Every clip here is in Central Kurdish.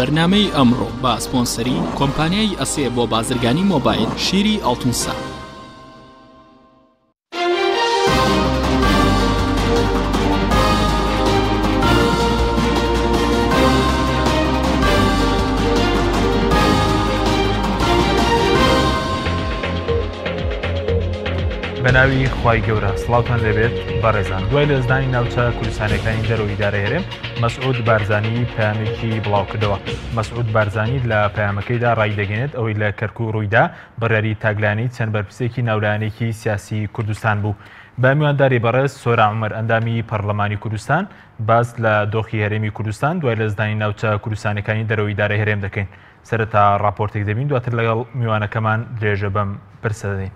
بەرنامەی ئەمڕۆ بە سپۆنسەری کۆمپانیای ئەسێ بۆ بازرگانی مۆبایل شیری ئاڵتونسا. بەناوی خوای گەورە سڵاوتان لێبێت بەڕێزان دوای لەدەستدانی ناوچە کوردستانەکانی دەرەوەی ئیدارەی هەرێم مەسعود بارزانی پەیامێکی بڵاوکردەوە. مەسعود بارزانی لە پەیامەکەیدا ڕایدەگەیەنێت ئەوەی لە کەرکوک ڕوویدا بڕیاری تاکلایەنەی چەند بەرپرسێکی ناولایەنێکی سیاسی کوردستان بوو. بە میوانداری بەڕێز سۆران عومەر ئەندامی پەڕلەمانی کوردستان باس لە دۆخی هەرێمی کوردستان دوای لەدەستدانی ناوچە کوردستانیەکانی دەرەوەی ئیدارەی هەرێم دەکەین. سەرەتا ڕاپۆرتێک دەبین دواتر لەگەڵ میوانەکەمان درێژە بەم پرسە دەدەین.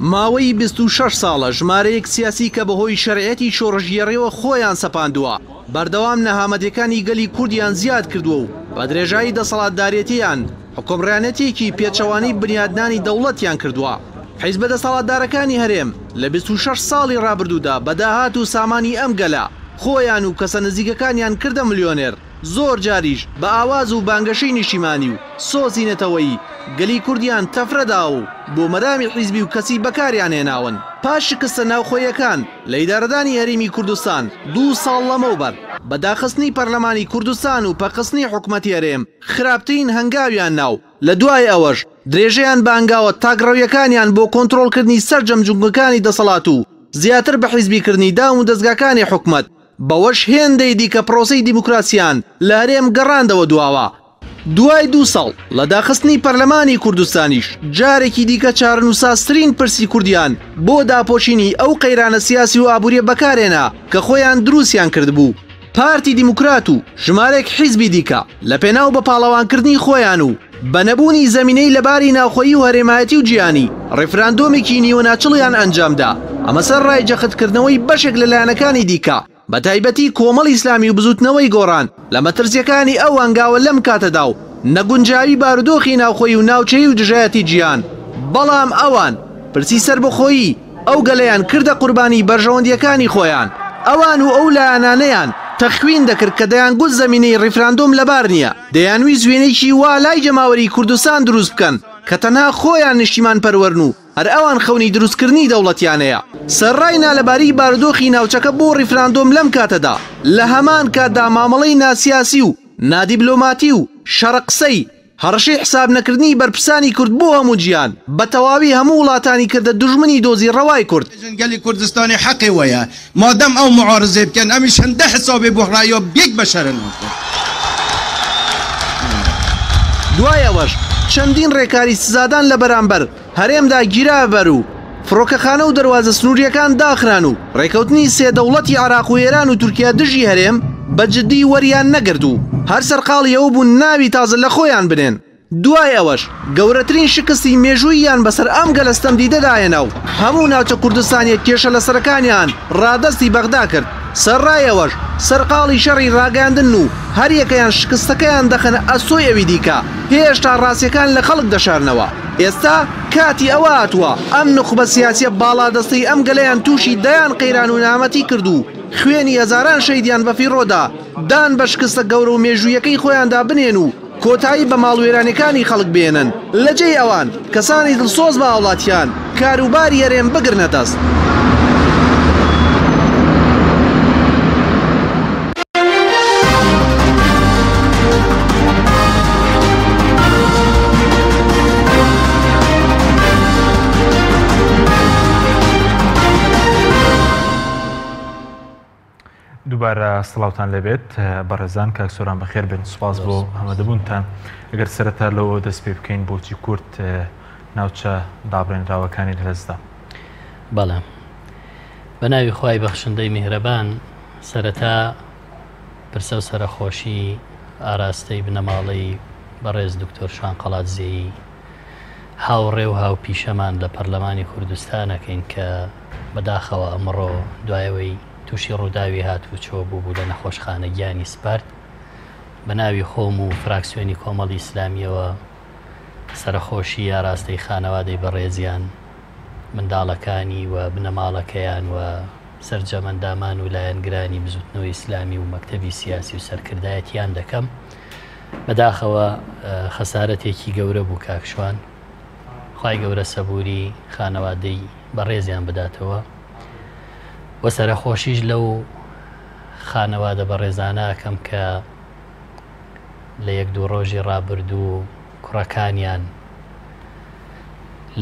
ماوەی 26 ساڵە ژمارەیەک سیاسی کە بەهۆی شەرعیەتی شۆڕشگێڕیەوە خۆیان سەپاندووە، بەردەوام نەهامەتیەکانی گەلی کوردیان زیاد کردووە و بە درێژایی دەسەڵاتدارێتیان حوکمڕانێتیەکی پێچەوانەی بنیادنانی دەوڵەتیان کردووە. حیزبە دەسەڵاتدارەکانی هەرێم لە 26 ساڵی ڕابردوودا بە داهات و سامانی ئەم گەلە خۆیان و کەسە نزیکەکانیان کردە ملیۆنێر، زۆر جاریش بە ئاواز و بانگەشەی نیشتیمانی و سۆزی نەتەوەیی گەلی کوردیان تەفرە داوە و بۆ مەرامی حیزبی و کەسی بەکاریان هێناون. پاش شکستە ناوخۆییەکان لە ئیدارەدانی هەرێمی کوردستان دوو ساڵ لەمەوبەر بە داخستنی پەرلەمانی کوردستان و پەکخستنی حکومەتی هەرێم خراپترین هەنگاویان نا و لە دوای ئەوەش درێژەیان بە هەنگاوە تاکڕەوییەکانیان بۆ کۆنترۆڵکردنی سەرجەم جومگەکانی دەسەڵات و زیاتر بە حیزبیکردنی دام و دەزگاکانی حکومەت بەوەش هێندەی دیکە پرۆسەی دیموکراسیان لە هەرێم گەڕاندەوە دواوە. دوای دوو ساڵ لە داخستنی پەرلەمانی کوردستانیش جارێکی دیکە چارەنووسسازترین پرسی کوردیان بۆ داپۆشینی ئەو قەیرانە سیاسی و ئابووریە بەکارهێنا کە خۆیان دروستیان کردبوو. پارتی دیموکرات و ژمارەیەک حیزبی دیکە لە پێناو بە پاڵەوانکردنی خۆیان و بە نەبوونی زەمینەی لەباری ناوخۆیی و هەرێمایەتی و جیهانی ڕیفراندۆمێکی نیوەناچڵیان ئەنجامدا، ئەمە سەرەڕای جەختکردنەوەی بەشێک لە لایەنەکانی دیکە بە تایبەتی کۆمەڵی ئیسلامی و بزووتنەوەی گۆڕان لە مەترسییەکانی ئەو هەنگاوە لەم کاتەدا و نەگونجاوی بارودۆخی ناوخۆیی و ناوچەیی و دژایەتی جیهان، بەڵام ئەوان پرسی سەربەخۆیی ئەو گەلەیان کردە قوربانی بەرژەوەندییەکانی خۆیان، ئەوان و ئەو لایەنانەیان تەخوین دەکرد کە دەیانگوت زەمینەی ڕیفراندۆم لەبار نییە، دەیانویست وێنەیەکی وا لای جەماوەری کوردستان دروست بکەن کە تەنها خۆیان نیشتیمانپەروەرن و هەر ئەوان خەونی دروستکردنی دەوڵەتیان هەیە. سەرەڕای نالەباریی بارودۆخی ناوچەکە بۆ ڕیفراندۆم لەم کاتەدا، لە هەمان کاتدا مامەڵەی ناسیاسی و نادیبلۆماتی و شەڕەقسەی هەڕەشەی حساب نەکردنی بەرپرسانی کورد بۆ هەموو جیهان، بە تەواوی هەموو وڵاتانی کردە دوژمنی دۆزی ڕەوای کورد. بێژن گەلی کوردستانی حەقی وەیە مادەم ئەو معارزەی بکەن ئەمیش هەندە حسابی بۆ ڕەیا بیک بەشەرە ناکەن. دوای ئەوەش چەندین ڕێکاری سزادان لە بەرامبەر هەرێمدا گیرابەر و فڕۆکەخانە و دەروازە سنوورییەکان داخران و ڕێکەوتنی سێ دەوڵەتی عێراق و ئێران و تورکیا دژی هەرێم بە جدی وەریان نەگرت و هەر سەرقاڵی ئەوە بوون ناوی تازە لە خۆیان بنێن. دوای ئەوەش گەورەترین شکستی مێژووییان بەسەر ئەم گەلە ستەمدیدەدا هێنا و هەموو ناوچە کوردستانییە کێشە لەسەرەکانیان ڕادەستی بەغدا کرد. سەرڕای ئەوەش سەرقاڵی شەڕی ڕاگەیاندنن و هەریەکەیان شکستەکەیان دەخەنە ئەستۆی ئەوی دیکە، هێشتا ڕاستیەکان لە خەڵک دەشارنەوە. ئێستا کاتی ئەوە هاتووە ئەم نوخبە سیاسیە باڵادەستەی ئەم گەلەیان تووشی دەیان قەیران و نەهامەتی کرد و خوێنی هەزاران شەهیدیان بەفیڕۆ دا، دان بە شکستە گەورە و مێژوویەکەی خۆیاندا بنێن و کۆتایی بە ماڵوێرانیەکانی خەڵک بێنن، لە جێی ئەوان کەسانی دڵسۆز بە هاوڵاتیان کاروباری هەرێم بگرنە دەست. دووبارە سڵاوتان لێبێت بەڕێزان کاک سۆران بەخێر بێن سوپاس بۆ ئامادەبوونتان ئەگەر سەرەتا لەوە دەست پێ بکەین بۆچی کورد ناوچە دابڕێنراوەکانی لەدەستدا بەڵێ بە ناوی خوای بەخشندەی میهرەبان سەرەتا پرسە و سەرەخۆشی ئاراستەی بنەماڵەی بەڕێز دکتۆر شوان قەڵادزێی هاوڕێ و هاوپیشەمان لە پەرلەمانی کوردستان ئەکەین کە بەداخەوە ئەمڕۆ دوایەوەی تووشی ڕووداوی هاتووچۆ بووبوو لە نەخۆشخانە گیانی سپارد. بە ناوی خۆم و فراکسیۆنی کۆمەڵی ئیسلامییەوە سەرەخۆشی ئاراستەی خانەوادەی بەڕێزیان، منداڵەکانی و بنەماڵەکەیان و. سەرجەم ئەندامان و لایەنگرانی بزوتنەوەی ئیسلامی و مەکتەبی سیاسی و سەرکردایەتیان دەکەم. بەداخەوە خەسارەتێکی گەورە بوو کاک شوان. خوای گەورە سەبووری خانەوادەی بەڕێزیان بداتەوە و سەرەخۆشیش لەو خانەوادە بەڕێزانە ئەکەم کە لە یەک دوو ڕۆژی ڕابردوو کوڕەکانیان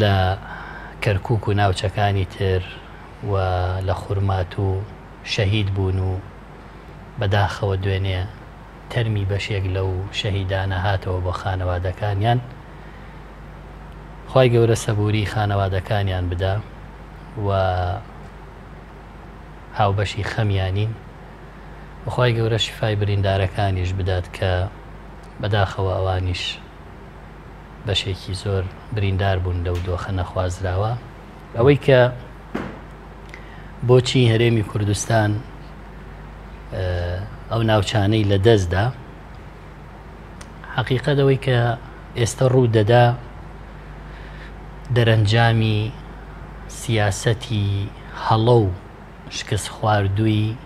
لە کەرکوک و ناوچەکانی تر و لە خورماتوو شەهید بوون و بەداخەوە دوێنێ تەرمی بەشێک لەو شەهیدانە هاتەوە بۆ خانەوادەکانیان. خوای گەورە سەبووری خانەوادەکانیان بدا و هاوبەشی خەمیانین و خوای گەورە شیفای بریندارەکانیش بدات کە بەداخەوە ئەوانیش بەشێکی زۆر بریندار بوون لەو دۆخە نەخوازراوە. ئەوەی کە بۆچی هەرێمی کوردستان ئەو ناوچانەی لە دەستدا حقیقەت ئەوەی کە ئێستا ڕوو دەدا دەرەنجامی سیاسەتی هەڵە و شکست خواردووی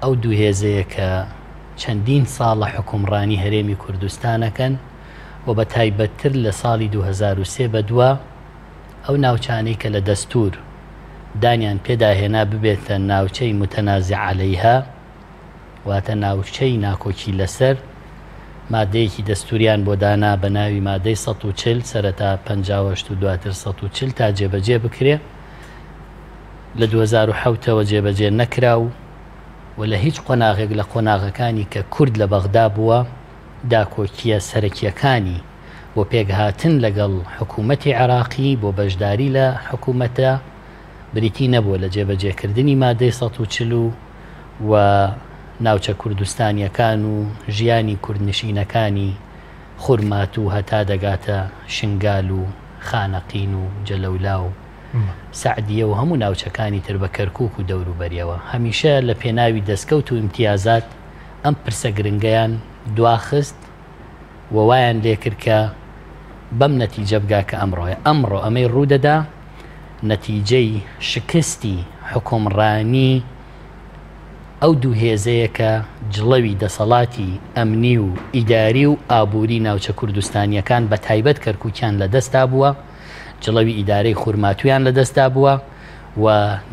ئەو دوو هێزەیە کە چەندین ساڵە حکومڕانی هەرێمی کوردستانەکەن و بە تایبەتتر لە ساڵی 2003 بەدوا ئەو ناوچانەی کە لە دەستوور دانیان پێدا هێنا ببێتە ناوچەی متنازع علیها واتە ناوچەی ناکۆکی لەسەر، مادەیەکی دەستووریان بۆ دانا بە ناوی مادەی 140، سەرەتا 58 و دواتر 140 تا جێبەجێ بکرێ. لە 2007 ەوە جێبەجێ نەکرا و و لە هیچ قۆناغێک لە قۆناغەکانی کە کورد لە بەغدا بووە داکۆکییە سەرەکییەکانی بۆ پێکهاتن لەگەڵ حکوومەتی عێراقی بۆ بەشداری لە حکوومەتە بریتی نەبووە لە جێبەجێکردنی مادەی 140 و و ناوچە کوردستانییەکان و ژیانی کوردنشینەکانی خورماتوو هەتا دەگاتە شنگال و خانەقین و جەلەولا و سەعدیە و هەموو ناوچەکانی تر بە کەرکووک و دەوروبەریەوە هەمیشە لە پێناوی دەستکەوت و ئیمتیازات ئەم پرسە گرنگەیان دواخست و وایان لێکرد کە بەم نەتیجە بگا کە ئەمڕۆیە. ئەمڕۆ ئەمەی ڕوودەدا نەتیجەی شکستی حوکمڕانی ئەو دوو هێزەیە کە جڵەوی دەسەڵاتی ئەمنی و ئیداری و ئابووری ناوچە کوردستانییەکان بە تایبەت کەرکووکیان لە دەستدا بووە، جڵەوی ئیدارەی خورماتوویان لە دەستدا بووە و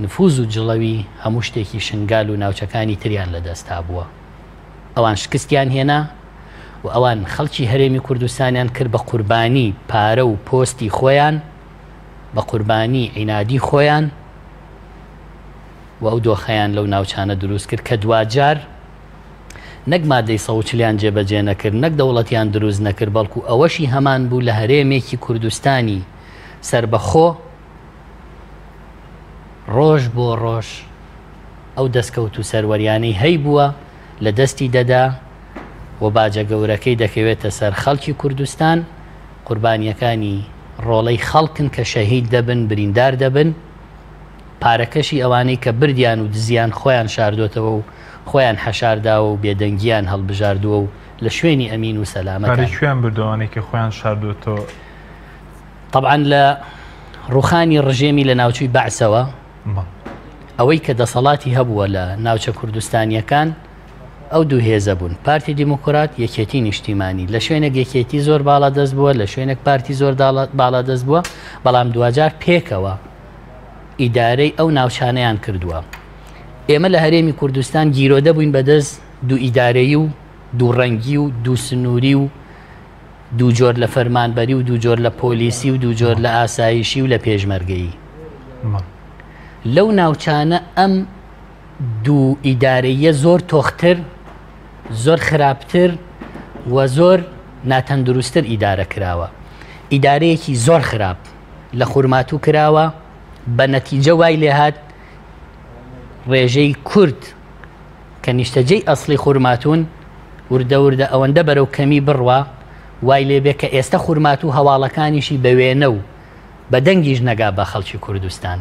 نفوز و جڵەوی هەموو شتێکی شنگال و ناوچەکانی تریان لە دەستدا بووە. ئەوان شکستیان هێنا و ئەوان خەڵکی هەرێمی کوردستانیان کرد بە قوربانی پارە و پۆستی خۆیان، بە قوربانی عینادی خۆیان و ئەو دۆخەیان لەو ناوچانە دروست کرد کە دواجار نەک مادەی سەوچلیان جێبەجێ نەکرد، نەک دەوڵەتیان دروست نەکرد، بەڵکو ئەوەشی هەمان بوو لە هەرێمێکی کوردستانی سەربەخۆ ڕۆژ بۆ ڕۆژ ئەو دەستکەوت و سەروەریانەی هەیبووە لە دەستی دەدا و باجە گەورەکەی دەکەوێتە سەر خەڵکی کوردستان، قوربانیەکانی ڕۆڵەی خەڵکن کە شەهید دەبن، بریندار دەبن، پارەکەشی ئەوانەی کە بردیان و دزیان خۆیان شاردۆتەوە و خۆیان حەشارداوە و بێدەنگیان هەڵبژاردووە و لە شوێنی ئەمین و سەلامەتان. پارەی کوێیان بردووە ئەوانەی کە خۆیان شاردۆتەوە؟ تەبعەن لە ڕوخانی ڕژێمی لە ناوچووی بەعسەوە ئەوەی کە دەسەڵاتی هەبووە لە ناوچە کوردستانیەکان ئەو دوو هێزە بوون پارتی دیموکرات یەکێتی نیشتیمانی لە شوێنێک یەکێتی زۆر باڵا دەست بووە لە شوێنێک پارتی زۆر باڵا دەست بووە بەڵام دواجار پێکەوە ئیدارەی ئەو ناوچانەیان کردووە ئێمە لە هەرێمی کوردستان گیرۆدە بووین بەدەست دوو ئیدارەیی و دوو ڕەنگی و دوو سنووری و دوو جۆر لە فەرمانبەری و دوو جۆر لە پۆلیسی و دوو جۆر لە ئاسایشی و لە پێشمەرگەیی. لەو ناوچانە ئەم دوو ئیدارەییە زۆر تۆختر، زۆر خراپتر و زۆر ناتەندروستتر ئیدارە کراوە. ئیدارەیەکی زۆر خراپ لە خورماتوو کراوە، بە نەتیجە وای لێهات ڕێژەی کورد کە نیشتەجێی ئەسڵی خورماتوون، وردە وردە ئەوەندە بەرەو کەمی بڕوا، وای لێ بێ کە ئێستە خورماتوو هەواڵەکانیشی بە وێنە و بە دەنگیش نەگا بە خەڵکی کوردستان.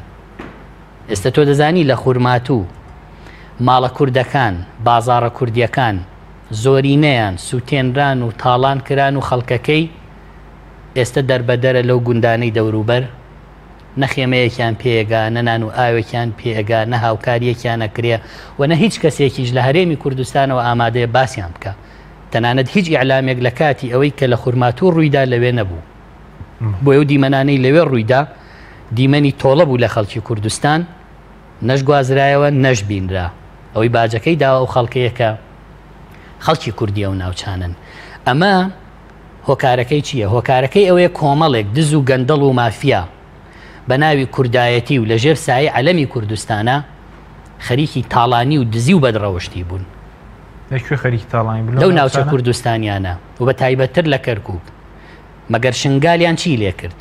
ئێستە تۆ دەزانی لە خورماتوو ماڵە کوردەکان، بازاڕە کوردییەکان زۆرینەیان سووتێنران و تاڵان کران و خەڵکەکەی ئێستە دەربەدەرە لەو گوندانەی دەوروبەر. نە خێمەیەکیان پێگا، نە نان و ئاوێکیان پێگا، نە هاوکارییەکیان ئەکرێ و نە هیچ کەسێکیش لە هەرێمی کوردستانەوە ئامادەیە باسیان بکا. تەنانەت هیچ ئیعلامێک لە کاتی ئەوەی کە لە خورماتوو ڕوویدا لەوێ نەبوو. بۆیە ئەو دیمەنانەی لەوێ ڕوویدا دیمەنی تۆڵە بوو لە خەڵکی کوردستان، نەش گوازرایەوە نەش بینرا. ئەوەی باجەکەی داوە ئەو خەڵکەیە کە خەڵکی کوردی ئەو ناوچانەن. ئەمە هۆکارەکەی چییە؟ هۆکارەکەی ئەوەیە کۆمەڵێک دز و گەندەڵ و مافیا بە ناوی کوردایەتی و لەژێر سایەی عەلەمی کوردستانا خەریکی تاڵانی و دزی و بەدڕەوشتی بوون. لە کوێ خەریکی تاڵانی بوون؟ لەو ناوچە کوردستانیانە و بە تایبەتتر لە کەرکووک. مەگەر شنگالیان چی لێ کرد؟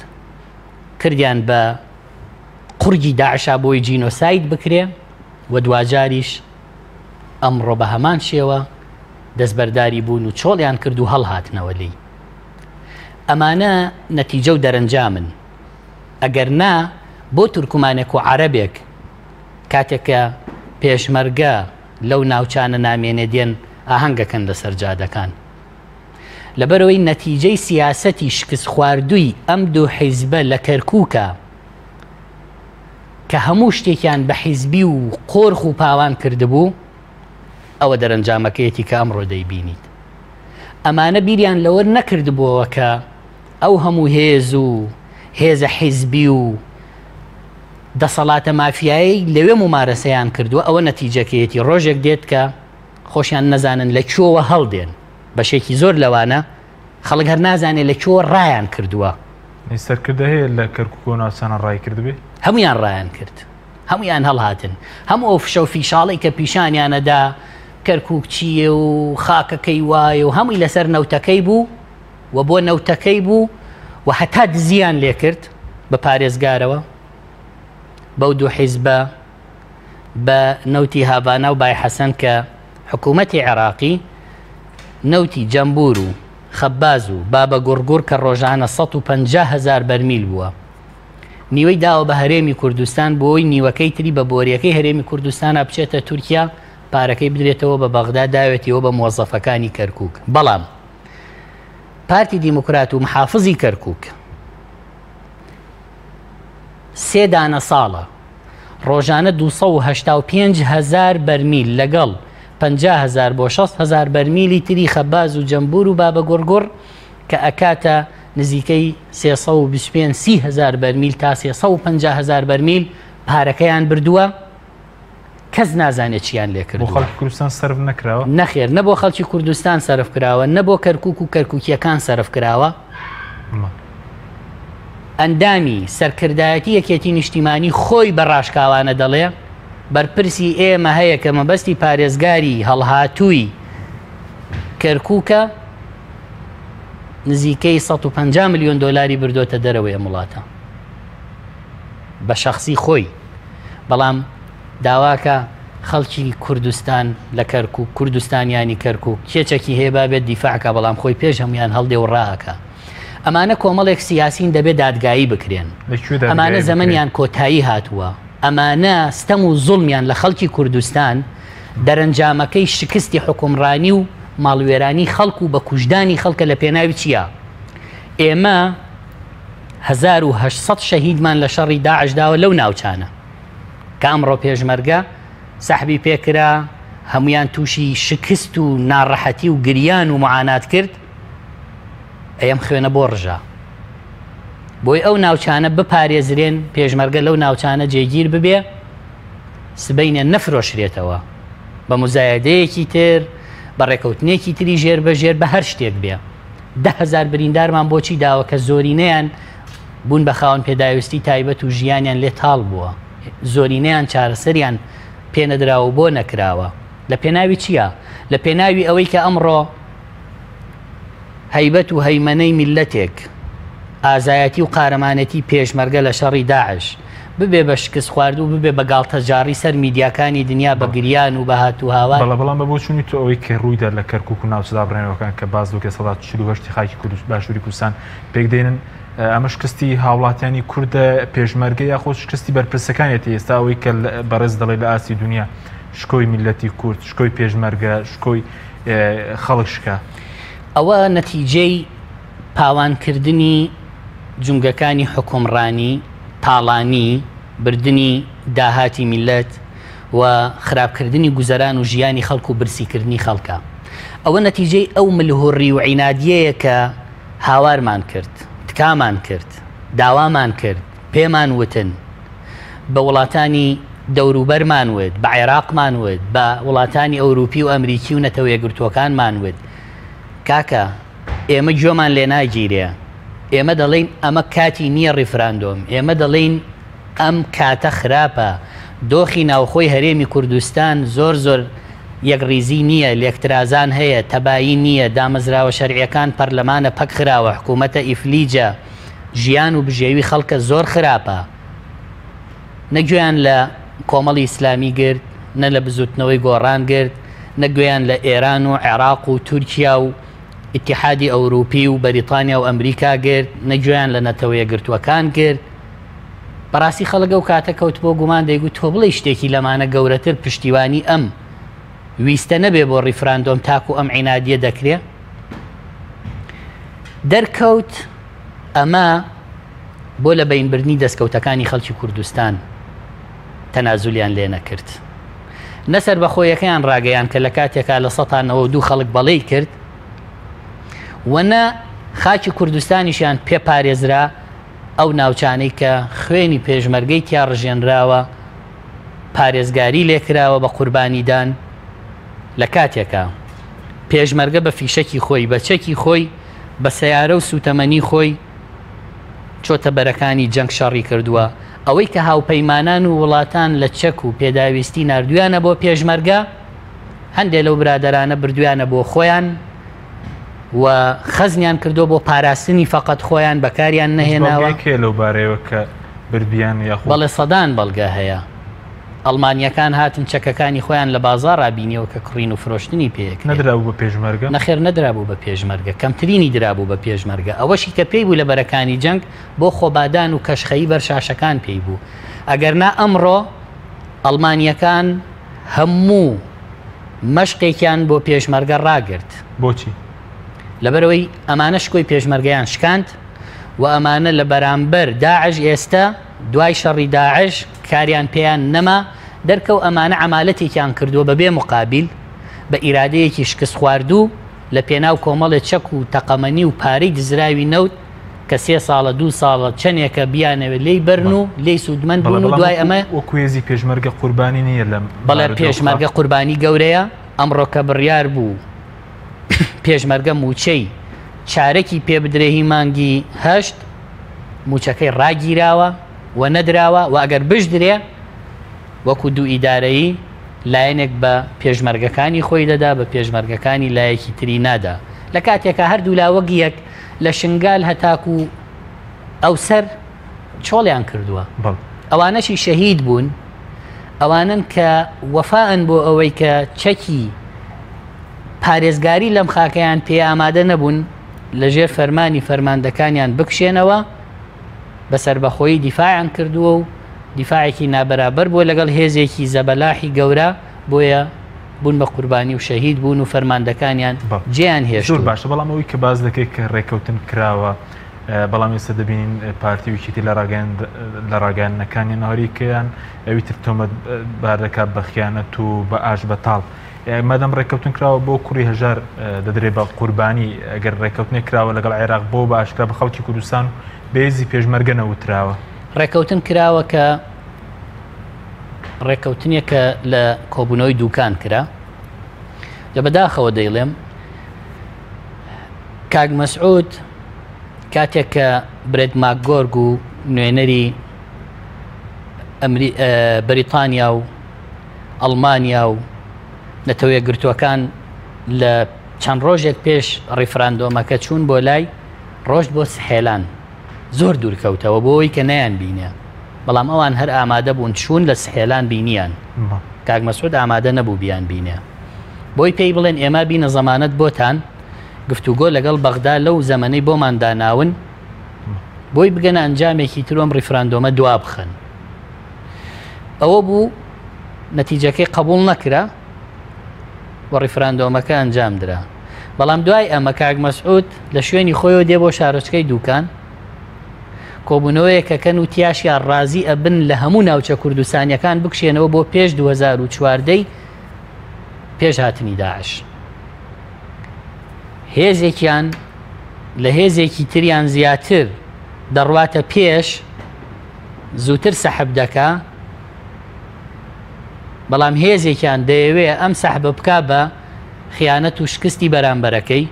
کردیان بە قوڕگی داعشا بۆی جینۆساید بکرێ و دواجاریش ئەمڕۆ بە هەمان شێوە دەستبەرداری بوون و چۆڵیان کرد و هەڵهاتنەوە لێی. ئەمانە نەتیجە و دەرەنجامن. ئەگەر نا بۆ تورکمانێک و عەرەبێک کاتێک کە پێشمەرگە لەو ناوچانە نامێنێ دێن ئاهەنگەکەن لەسەر جادەکان. لەبەرئەوەی نەتیجەی سیاسەتی شکستخواردووی ئەم دوو حیزبە لە کەرکوکە کە هەموو شتێکیان بە حیزبی و قۆرخ و پاوان کردبوو، ئەوە دەرەنجامەکەیەتی کە ئەمڕۆ دەیبینیت. ئەمانە بیریان لەوە نەکردبووەوە کە ئەو هەموو هێز و هێزە حیزبی و دەسەڵاتە مافیایەی لەوێ مومارەسەیان کردووە، ئەوە نەتیجەکەیەتی ڕۆژێک دێت کە خۆشیان نەزانن لە کوێوە هەڵدێن. بەشێکی زۆر لەوانە خەڵک هەر نازانێت لە کوێوە ڕایان کردووە. سەرکردە هەیە لە کەرکوک و ناوچانە ڕای کردبێ؟ هەموویان ڕایان کرد. هەموویان هەڵهاتن. هەموو ئەو فشە و فیشاڵەی کە پیشانیانەدا کەرکوک چییە و خاکەکەی وایە و هەمووی لەسەر نەوتەکەی بوو و بۆ نەوتەکەی بوو و هەتا دزیان لێکرد بە پارێزگارەوە بەو دوو حیزبە بە نەوتی هاڤانا و بای حەسەن کە حکوومەتی عێراقی نەوتی جەمبور و خەباز و بابە گوڕگوڕ کە ڕۆژانە 150 هەزار بەرمیل بووە نیوەی داوە بە هەرێمی کوردستان بۆی نیوەکەی تری بە بۆریەکەی هەرێمی کوردستانا بچێتە تورکیا پارەکەی بدرێتەوە بە بەغدا داوێتیەوە بە مۆزەفەکانی کەرکوک بەڵام پارتی دیموکرات و محافزی کەرکوک سێ دانە ساڵە ڕۆژانە 285 هزار بەرمیل لەگەڵ 50 هزار بۆ 60 هزار بەرمیلی تری خەباز و جەمبور و بابە گوڕگوڕ کە ئەکاتە نزیکەی 325 سی هەزار بەرمیل تا 350 هەزار بەرمیل پارەکەیان بردووە کەس نازانێت چیان لێ کردووە. بۆ خەڵکی کوردستان سەرف نەکراوە؟ نەخێر نە بۆ خەڵکی کوردستان سەرف کراوە نە بۆ کەرکوک و کەرکوکیەکان سەرف کراوە. ئەندامی سەرکردایەتی یەکێتی نیشتیمانی خۆی بە ڕاشکاوانە دەڵێ بەرپرسی ئێمە هەیە کە مەبەستی پارێزگاری هەڵهاتووی کەرکوکە نزیکەی 150 ملیۆن دۆلاری بردۆتە دەرەوەی ئەم وڵاتە بە شەخسی خۆی بەڵام داواکە خەڵکی کوردستان لە کەرکک کوردستانیانی کەرکک کێچەکی هەیە بابێت دیفاعکە بەڵام خۆی پێش هەمویان هەڵدێ و ڕاکە ئەمانە کۆمەڵێک سیاسین دەبێت دادگایی بکرێن ئەمانە زەمەنیان کۆتایی هاتووە ئەمانە ستەم و زوڵمیان لە خەڵکی کوردستان دەرەنجامەکەی شکستی حوکمڕانی و ماڵوێرانی خەڵک و بە کوژدانی خەڵکە لە پێناوی چیا؟ ئێمە 1800 شەهیدمان لە شەڕی داعش داوە لەو ناوچانە کە ئەمڕۆ پێشمەرگە سەحبی پێکرا هەمویان تووشی شکست و ناڕەحەتی و گریان و معانات کرد ئەم خوێنە بۆ ڕژا بۆی ئەو ناوچانە بپارێزرێن پێشمەرگە لەو ناوچانە جێگیر ببێ سبەینێ نەفرۆشرێتەوە بە موزایەدەیەکی تر، بە ڕێکەوتنێکی تری ژێر بە ژێر، بە هەر شتێک بێ. 10,000 بریندارمان بۆچی داوە کە زۆرینەیان بوون بە خاوەن پێداویستی تایبەت و ژیانیان لێ تاڵ بووە. زۆرینەیان چارەسەریان پێنەدراوە و بۆ نەکراوە. لە پێناوی چیا؟ لە پێناوی ئەوەی کە ئەمڕۆ هەیبەت و هەیمەنەی میللەتێک، ئازایەتی و قارەمانێتی پێشمەرگە لە شەڕی داعش، ببێ بە شکستخواردوو، ببێ بە گاڵتەجاڕی سەر میدیاکانی دنیا بە گریان و بە هات و هاوار. بەڵێ، بەڵام بە بۆچوونی تۆ ئەوەی کە ڕوویدا لە کەرکووک و ناوچە دابڕێنەوەکان کە باس لەو کە 48% ی خاکی کوردستان باشووری کوردستان پێکدێنن، ئەمە شکستی هاوڵاتیانی کوردە، پێشمەرگە یاخود شکستی بەرپرسەکانیەتی؟ ئێستا ئەوەی کە بەڕێز دەڵێ لە ئاستی دنیا شکۆی میللەتی کورد، شکۆی پێشمەرگە، شکۆی خەڵک شکا. ئەوە نەتیجەی پاوانکردنی جومگەکانی حوکمڕانی، تاڵانی، بردنی داهاتی میللەت و خراپکردنی گوزەران و ژیانی خەڵک و برسیکردنی خەڵکە. ئەوە نەتیجەی ئەو ملهوڕی و عینادیەیە کە هاوارمان کرد، تکامان کرد، داوامان کرد، پێمان وتن، بە وڵاتانی دەوروبەرمان وت، بە عێراقمان وت، بە وڵاتانی ئەوروپی و ئەمریکی و نەتەوە یەکگرتووەکانمان وت، کاکە ئێمە گوێمان لێ ناگیرێ، ئێمە دەڵێین ئەمە کاتی نییە ڕیفراندۆم، ئێمە دەڵێین ئەم کاتە خراپە، دۆخی ناوخۆی هەرێمی کوردستان زۆر زۆر یەکڕیزی نییە، لێکترازان هەیە، تەبایی نییە، دامەزراوە شەرعییەکان پەرلەمانە پەکخراوە، حکوومەتە ئیفلیجە، ژیان و بژێوی خەڵکە زۆر خراپە. نە گوێیان لە کۆمەڵی ئیسلامی گرت، نە لە بزووتنەوەی گۆڕان گرت، نە گوێیان لە ئێران و عێراق و تورکیا و ئیتیحادی ئەوروپی و بەریتانیا و ئەمریکا گرت، نە گوێیان لە نەتەوە یەکگرتووەکان گرت. بەڕاستی خەڵک ئەو کاتە کەوتبووە گومان، دەیگوت تۆ بڵێی شتێکی لەمانە گەورەتر پشتیوانی ئەم ویستە نەبێ بۆ ڕیفراندۆم تاکو ئەم عینادیە دەکرێ؟ دەرکەوت ئەمە بۆ لە بەینبردنی دەستکەوتەکانی خەڵکی کوردستان تەنازولیان لێ نەکرد. نە سەربەخۆیەکەیان ڕاگەیان کە لە کاتێکا 92% خەڵک بەڵێی کرد و نە خاکی کوردستانیشیان پێ پارێزرا، ئەو ناوچانەی کە خوێنی پێشمەرگەی تیا ڕژێنراوە پارێزگاری لێکراوە بە قوربانیدان، لە کاتێکا پێشمەرگە بە فیشەکی خۆی، بە چەکی خۆی، بە سەیارە و سوتەمەنی خۆی چۆتە بەرەکانی جەنگ شەڕی کردووە، ئەوەی کە هاوپەیمانان و وڵاتان لە چەک و پێداویستی ناردویانە بۆ پێشمەرگە، هەندێ لەو برادەرانە بردویانە بۆ خۆیان و خەزنیان کردووە بۆ پاراستنی فەقەت خۆیان بەکاریان نەهێناوە. هیچ بەڵگەیەک هەیە لەو بارەیەوە کە بردیان یاخود؟ بەڵێ سەدان بەڵگە هەیە. ئەڵمانییەکان هاتن چەکەکانی خۆیان لە بازاڕا بینیەوە کە کڕین و فرۆشتنی پێ ئەکرێ. نەدرابوو بە پێشمەرگە؟ نەخێر نەدرابوو بە پێشمەرگە، کەمترینی درابوو بە پێشمەرگە، ئەوەشی کە پێی بوو لە بەرەکانی جەنگ بۆ خۆبادان و کەشخەیی بەر شاشەکان پێی بوو. ئەگەرنا ئەمڕۆ ئەڵمانییەکان هەموو مەشقێکیان بۆ پێشمەرگە ڕاگرت. بۆچی؟ لەبەرئەوەی ئەمانە شکۆی پێشمەرگەیان شکاند و ئەمانە لە بەرامبەر داعش ئێستە دوای شەڕی داعش کاریان پێیان نەما، دەرکەو ئەمانە عەمالەتێکیان کردووە بەبێ موقابیل، بە ئیرادەیەکی شکستخواردوو لە پێناو کۆمەڵێ چەک و تەقەمەنی و پارەی دزراوی نەوت کە سێ ساڵە دوو ساڵە چەنێکە بیانەوێت لێی بەرن و لێی سوودمەند بەڵێ بوون و بەڵام دوای وەکو ئەمە وەکو هێزی پێشمەرگە قوربانی نییە لەم بەڵێ بارودۆخە. پێشمەرگە قوربانی گەورەیە، ئەمڕۆ کە بڕیار بوو پێشمەرگە مووچەی چارەکی پێ بدرێ هی مانگی هەشت، مووچەکەی ڕاگیراوە و نەدراوە و ئەگەر بشدرێ وەکو دوو ئیدارەیی لایەنێک بە پێشمەرگەکانی خۆی دەدا بە پێشمەرگەکانی لایەکی تری نادا لە کاتێکا هەردوولا وەک یەک لە شنگال هەتاکو ئەوسەر چۆڵیان کردووە ئەوانەشی شەهید بوون ئەوانن کە وەفان بۆ ئەوەی کە چەکی پارێزگاری لەم خاکەیان پێ ئامادە نەبوون لەژێر فەرمانی فەرماندەکانیان بکشێنەوە، بە سەربەخۆیی دیفاعیان کردووە و دیفاعێکی نابەرابەر بووە لەگەڵ هێزێکی زەبەلاحی گەورە، بۆیە بوون بە قوربانی و شەهید بوون و فەرماندەکانیان جێیان هێشتوون. زۆر باشە، بەڵام ئەوەی کە باس دەکەیت کە ڕێککەوتن کراوە، بەڵام ئێستا دەبینین پارتی و یەکێتی لە ڕاگەیاندنەکانیان هەریەکەیان ئەوی تر تۆمەتبار دەکات بە خیانەت و بە ئاش بەتاڵ. مادام ڕێککەوتن کراوە بۆ کوڕی هەژار دەدرێ بە قوربانی، ئەگەر ڕێککەوتنێک کراوە لەگەڵ عێراق بۆ بە ئاشکرا بە خەڵکی کوردستان و بێزی پێشمەرگە نەوتراوە؟ ڕێککەوتن کراوە کە ڕێککەوتنێک کە لە کۆبوونەوەی دوکان کرا لە بەداخەوە دەیڵێم کاک مەسعود کاتێک کە برێت ماکگۆرگ و نوێنەری بەریتانیا و ئەڵمانیا و نەتەوە یەکگرتووەکان لە چەند ڕۆژێک پێش ڕیفراندۆمەکە چوون بۆ لای ڕۆشت بۆ سحێلان زۆر دوور کەوتەوە بۆ ئەوەی کە نەیان بینێ بەڵام ئەوان هەر ئامادە بوون چوون لە سحێلان بینیان کاک مەسعود ئامادە نەبوو بیان بینێ بۆی پێی بڵێن ئێمە بینە زەمانەت بۆتان گفتوگۆ لەگەڵ بەغدا لەو زەمەنەی بۆمان داناون بۆی بگەنە ئەنجامێکی ترۆم ڕیفراندۆمە دوا بخەن ئەوە بوو نەتیجەکەی قبوڵ نەکرا و ڕیفراندۆمەکە ئەنجام درا. بەڵام دوای ئەمە کاک مەسعود لە شوێنی خۆیەوە دێ بۆ شارۆچکەی دوکان. کۆبوونەوەیەک ئەکەن و تیاشیا ڕازی ئەبن لە هەموو ناوچە کوردستانیەکان بکشێنەوە بۆ پێش 2014 پێش هاتنی داعش. هێزێکیان لە هێزێکی تریان زیاتر دەڕواتە پێش، زووتر سەحب دەکا، بەڵام هێزێکیان دەیەوێ ئەم سەحبە بکا بە خیانەت و شکستی بەرامبەرەکەی،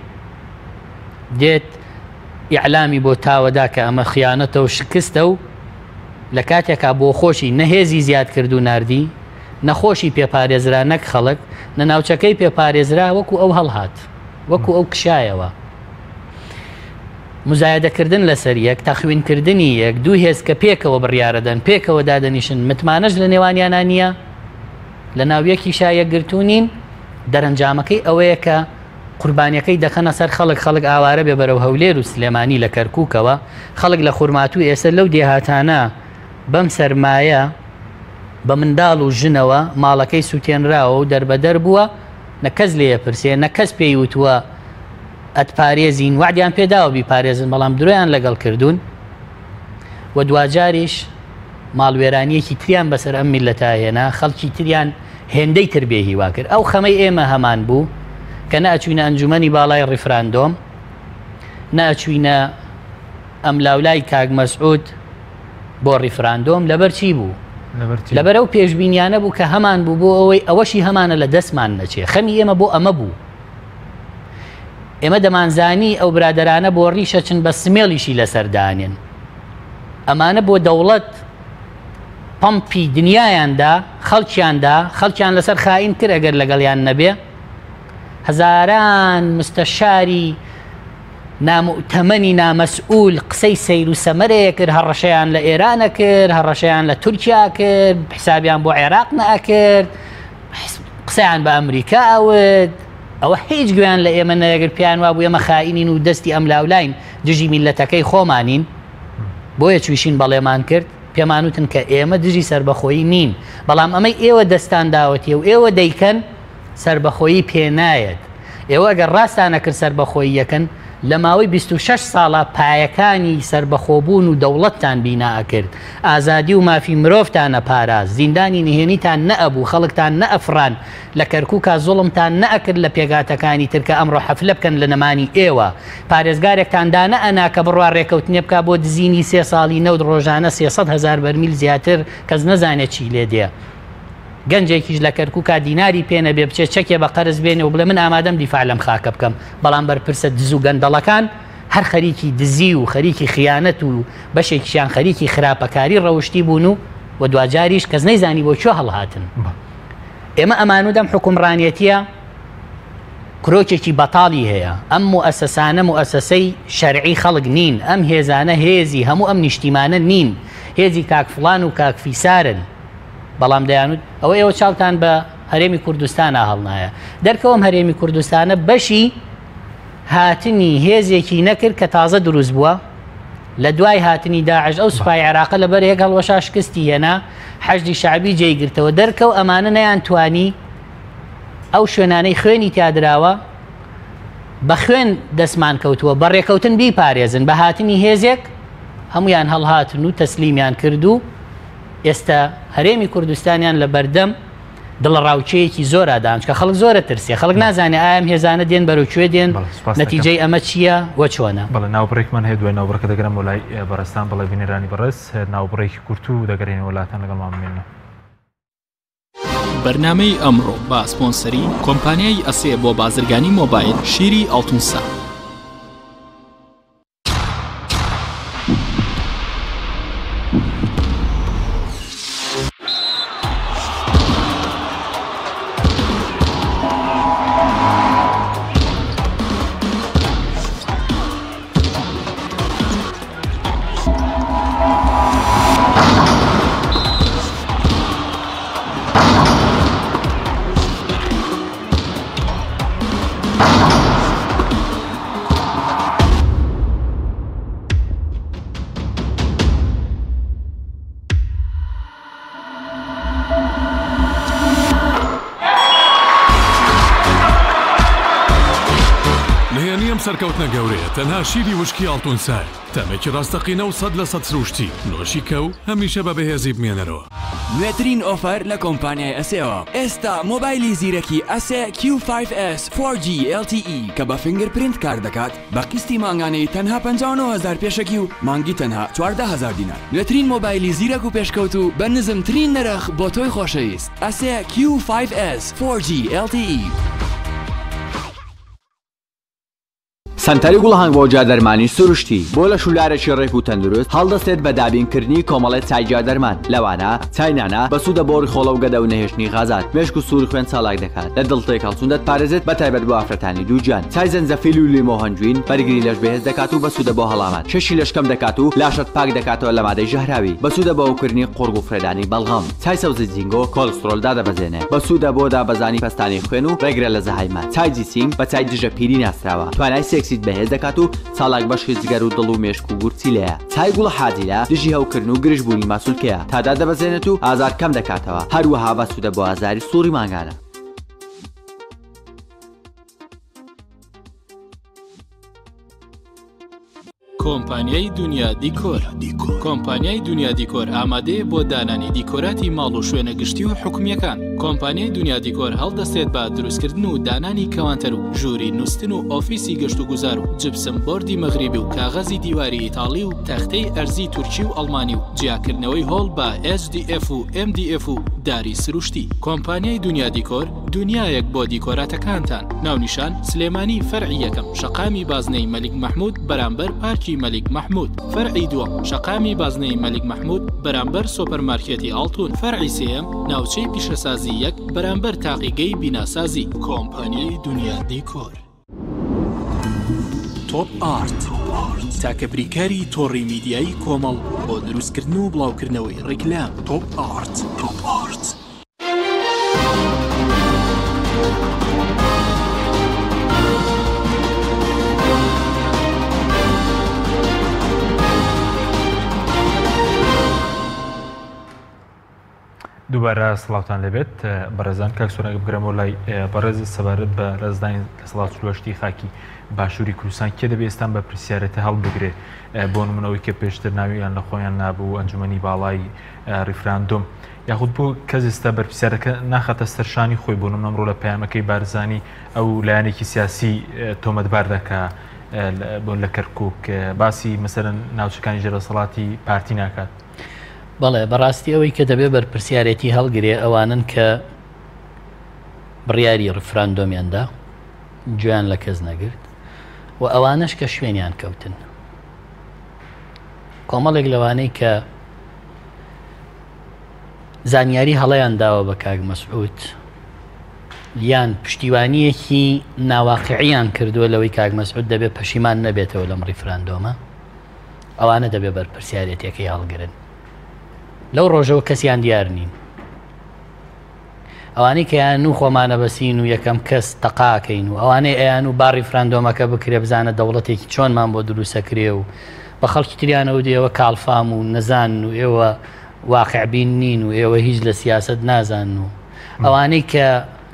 دێت ئیعلامی بۆ تاوەدا کە ئەمە خیانەتە و شکستە و لە کاتێکا بۆ خۆشی نە هێزی زیاد کرد و ناردی، نە خۆشی پێ پارێزرا نەک خەڵک، نە ناوچەکەی پێ پارێزرا، وەکو ئەو هەڵهات، وەکو ئەو کشایەوە. مزایەدەکردن لەسەر یەک، تەخوینکردنی یەک، دوو هێز کە پێکەوە بڕیارەدەن، پێکەوە دادەنیشن، متمانەش لە نێوانیانا نییە، لە ناو یەکیشا یەکگرتوو نین، دەرەنجامەکەی ئەوەیە کە قوربانیەکەی دەخەنە سەر خەڵک، خەڵک ئاوارە بێ بەرەو هەولێر و سلێمانی لە کەرکوکەوە، خەڵک لە خورماتوو ئێستا لەو دێهاتانە بەم سەرمایە بە منداڵ و ژنەوە ماڵەکەی سوتێنراوە و دەربەدەر بووە، نە کەس لێیەپرسێ، نە کەس پێی وتووە ئەتپارێزین، وەعدیان پێداوە بیپارێزن بەڵام درۆیان لەگەڵ کردوون و دواجاریش ماڵوێرانیەکی تریان بەسەر ئەم میللەتە هێنا، خەڵکی تریان هێندەی تر بێ هیوا کرد. ئەو خەمەی ئێمە هەمان بوو کە نە ئەچوینە ئەنجومەنی باڵای ڕیفراندۆم، نە ئەچوینە ئەملاولای کاک مەسعود بۆ ڕیفراندۆم، لەبەر چی بوو؟ لەبەر ئەو پێشبینیانە بوو کە هەمان بوو بۆ ئەوەی ئەوەشی هەمانە لە دەستمان نەچێ. خەمی ئێمە بۆ ئەمە بوو. ئێمە دەمانزانی ئەو برادەرانە بۆ ڕیشە چن بە سمێڵیشی لەسەر دانێن. ئەمانە بۆ دەوڵەت پەمپی دنیایان دا، خەڵکیان دا، خەڵکیان لەسەر خائین کرد ئەگەر لەگەڵیان نەبێ. هەزاران مستەشاری ناموئتەمەنی نامەسئول قسەی سەیر و سەمەرەیە کرد، هەڕەشەیان لە ئێران ئەکرد، هەڕەشەیان لە تورکیا کرد، حسابیان بۆ عێراق نەئەکرد، قسەیان بە ئەمریکا ئەوت. ئەوە هیچ گوێیان لە ئێمە نەیەگرت، پێیان وابوو ئێمە خائینین و دەستی ئەملاولاین دژی میللەتەکەی خۆمانین. بۆیە چویشین بەڵێمان کرد، پێمان وتن کە ئێمە دژی سەربەخۆیی نین، بەڵام ئەمەی ئێوە دەستان داوەتێ و ئێوە دەیکەن سەربەخۆیی پێ نایەت. ئێوە ئەگەر ڕاستان ئەکرد سەربەخۆیی ئەکەن، لە ماوەی 26 ساڵا پایەکانی سەربەخۆبوون و دەوڵەتتان بینا ئەکرد، ئازادی و مافی مرۆڤتان ئەپاراست، زیندانی نهێنیتان نەئەبوو، خەڵکتان نەئەفڕاند، لە کەرکوکا زوڵمتان نەئەکرد لە پێکهاتەکانی تر کە ئەمڕۆ حەفلە بکەن لە نەمانی ئێوە، پارێزگارێکتان دانەئەنا کە بڕوا رێکەوتنێ بکا بۆ دزینی سێ ساڵی نەوت ڕۆژانە 300 هەزار بەرمیل زیاتر کەس نەزانێ چی لێ دێ. گەنجێکیش لە کەرکوکا دیناری پێ نەبێ بچێ چەکێ بە قەرز بێنێ و بڵێ من ئامادەم دیفاع لەم خاکە بکەم، بەڵام بەرپرسە دز و گەندەڵەکان هەر خەریکی دزی و خەریکی خیانەت و بەشێکیشیان خەریکی خراپەکاری ڕەوشتی بوون و و دواجاریش کەس نەیزانی بۆ کوێ هەڵهاتن. ئێمە ئەمانوت ئەم حوکمڕانێتیە کرۆکێکی بەتاڵی هەیە، ئەم موئەسەسانە موئەسەسەی شەرعی خەڵک نین، ئەم هێزانە هێزی هەموو ئەم نیشتیمانە نین، هێزی کاک فڵان و کاک فیسارن، بەڵام دەیانوت ئەوە ئێوە چاوتان بە هەرێمی کوردستانا هەڵنایە، دەرکەوە ئەم هەرێمی کوردستانە بەشی هاتنی هێزێکی نەکرد کە تازە دروست بووە، لە دوای هاتنی داعش ئەو سوپای عێراقە لەبەر یەک هەڵوەشا شکستی هێنا، حەشدی شەعبی جێی گرتەوە، دەرکەوت ئەمانە نەیانتوانی ئەو شوێنانەی خوێنی تیا دراوە بە خوێن دەستمان کەوتووە بە ڕێکەوتن بیپارێزن، بە هاتنی هێزێک هەمویان هەڵهاتن و تەسلیمیان کرد و ئێستا هەرێمی کوردستانیان لە بەردەم دڵەڕاوکێیەکی زۆرا دان، چونکە خەڵک زۆرە ترسێ، خەڵک نازانێ ئایا ئەم هێزانە دێن بەرەو کوێ دێن، نەتیجەی ئەمە چییە و چۆنە. بەڵێ ناوبڕێکمان هەیە، دوای ناوبڕەکە دەگەرمەوە لای بەڕێزتان. بەڵێ بینەرانی بەڕێز، ناوبڕێکی کورت و دەگەرێنەوە لاتان، لەگەڵمان بمێننەوە. بەرنامەی ئەمڕۆ بە سپۆنسەری کۆمپانیای ئەسێ بۆ بازرگانی مۆبایل شیری ئاڵتونسا. ئەم سەرکەوتنە گەورەیە تەنها شیری وشکی ئاڵتون سایە، تامێکی ڕاستەقینە و 100% سروشتی، نۆشی کە و هەمیشە بە بەهێزی بمێنەرەوە. نوێترین ئۆفەر لە کۆمپانیای ئەسێوە، ئێستا مۆبایلی زیرەکی ئەسێ کیو فایڤ ئێس فۆر جی ئێڵ تی ئی کە بە fingerprint کار دەکات بە قیستی مانگانەی تەنها 59 هەزار پێشەکی و مانگی تەنها 14 هەزار دینار. نوێترین مۆبایلی زیرەک و پێشکەوتوو بە نزمترین نرخ بۆ تۆی خۆشەویست ئەسێ کیو فایڤ ئێس فۆر جی ئێڵ تی ئی. سەنتەری گوڵهەنگ بۆ گیادەرمانی سروشتی بۆ لەش و لارێکی ڕێک و تەندروست هەڵدەستێت بە دابینکردنی کۆمەڵێ چای گیادەرمان لەوانە چای نانا بەسوودە بۆ ڕیخۆڵە و گەدە و نەهێشتنی غازات مێشک و سووری خوێن چالاک دەکات لە دڵ تێکهەڵچوون دەتپارێزێت بەتایبەت بۆ ئافرەتانی دووگیان چای زەنجەفیل و لیمۆ هەنجوین بەرگری لەش بەهێز دەکات و بەسوودە بۆ هەڵامەت کێشی لەش کەم دەکات و لاشەت پاک دەکاتەوە لە مادەی ژەهراوی بەسوودە بۆ هەوکردنی قوڕگ و فرێدانی بەڵغەم چای سەوزی جینگۆ کۆلسترۆل دادەبەزێنێ بەسوودە بۆ دابەزانی پەستانی خوێن و ڕێگرە لە زەهایمەر چای جیسینگ بە چای دژە پیری ناسراوە توانای سێکسیت بەهێز دەکات و چالاک بەشی جگەر و دڵ و مێشک و گورچیلەیە چای گوڵە حاجیلە دژی هەوکردن و گرژبوونی ماسولکەیە تا دادەبەزێنێت و ئازار کەم دەکاتەوە هەروەها بەسوودە بۆ ئازاری سوڕی مانگانە. کۆمپانیای دونیا دیکۆر کۆمپانیای دونیا دیکۆر ئامادەیە بۆ دانانی دیکۆراتی ماڵ و شوێنە گشتی و حکومییەکان. کۆمپانیای دونیا دیکۆر هەڵدەستێت بە دروستکردن و دانانی کەوانتەر و ژووری نوستن و ئۆفیسی گەشتوگوزار و جپسم بۆردی مەغریبی و کاغەزی دیواری ئیتاڵی و تەختەی ئەرزی تورکی و ئەڵمانی و جیاکردنەوەی هۆڵ بە HDF و MDF و داری سروشتی. کۆمپانیای دونیا دیکۆر دونیایەک بۆ دیکۆراتەکانتان. ناونیشان، سلێمانی فەرعی یەکەم، شەقامی بازنەی مەلیک مەحمود بەرامبەر پارکی مەلیک مەحمود. فەرعی دووەم، شەقامی بازنەی مەلیک مەحمود بەرامبەر سۆپەرمارکێتی ئاڵتون. فەرعی سێیەم، ناوچەی پیشەسازی یەک بەرامبەر تاقیگەی بیناسازی. کۆمپانیای دونیا دیکۆر. تۆپ ئارت، تاکە بریکاری تۆڕی میدیایی کۆمەڵ بۆ دروستکردن و بڵاوکردنەوەی ڕیکلام. تۆپ ئارت. تۆپ ئارت. دووبارە سڵاوتان لێبێت بەڕێزان کاک سۆران بگرەمەوە لای بەڕێز سەبارەت بە لەدەستدانی 48% خاکی باشووری کوردستان کێ دەبێ ئێستان بە پرسیارەتە هەڵبگرێ بۆ نمونەوەی کە پێشتر ناویان لە خۆیان نابوو ئەنجومەنی باڵای ڕیفراندۆم یاخود بۆ کەس ئێستا بەرپرسیارەکە ناخاتە سەرشانی خۆی بۆ نمونە ئەمڕۆ لە پەیامەکەی بارزانی ئەو لایەنێکی سیاسی تۆمەتبار دەکا بۆ لە کەرکک باسی مەسەرەن ناوچەکانی ژێرەسەڵاتی پارتی ناکات. بەڵێ بەڕاستی ئەوەی کە دەبێ بەرپرسیارێتی هەڵگرێ ئەوانن کە بڕیاری ڕفراندۆمیان دا گوێیان لە کەس نەگرت و ئەوانەش کە شوێنیان کەوتن کۆمەڵێک لەوانەی کە زانیاری هەڵەیان داوە بە کاک مەسعود یان پشتیوانیەکی ناواقعیان کردووە لەوەی کاک مەسعود دەبێت پەشیمان نەبێتەوە لەم ڕیفراندۆمە ئەوانە دەبێ بەرپرسیارێتیەکەی هەڵگرن. لەو ڕۆژەوە کەسیان دیار نین. ئەوانەی کە یان و خۆمانە بەسین و یەکەم کەس تەقاکەین و ئەوانەی ئەیان و با ڕیفراندۆمەکە بکرێ بزانە دەوڵەتێکی چۆنمان بۆ دروستەکرێ و بە خەڵکی تریانەوە ئێوە کاڵفام و نەزان و ئێوە واقعبین نین و ئێوە هیچ لە سیاسەت نازان و ئەوانەی کە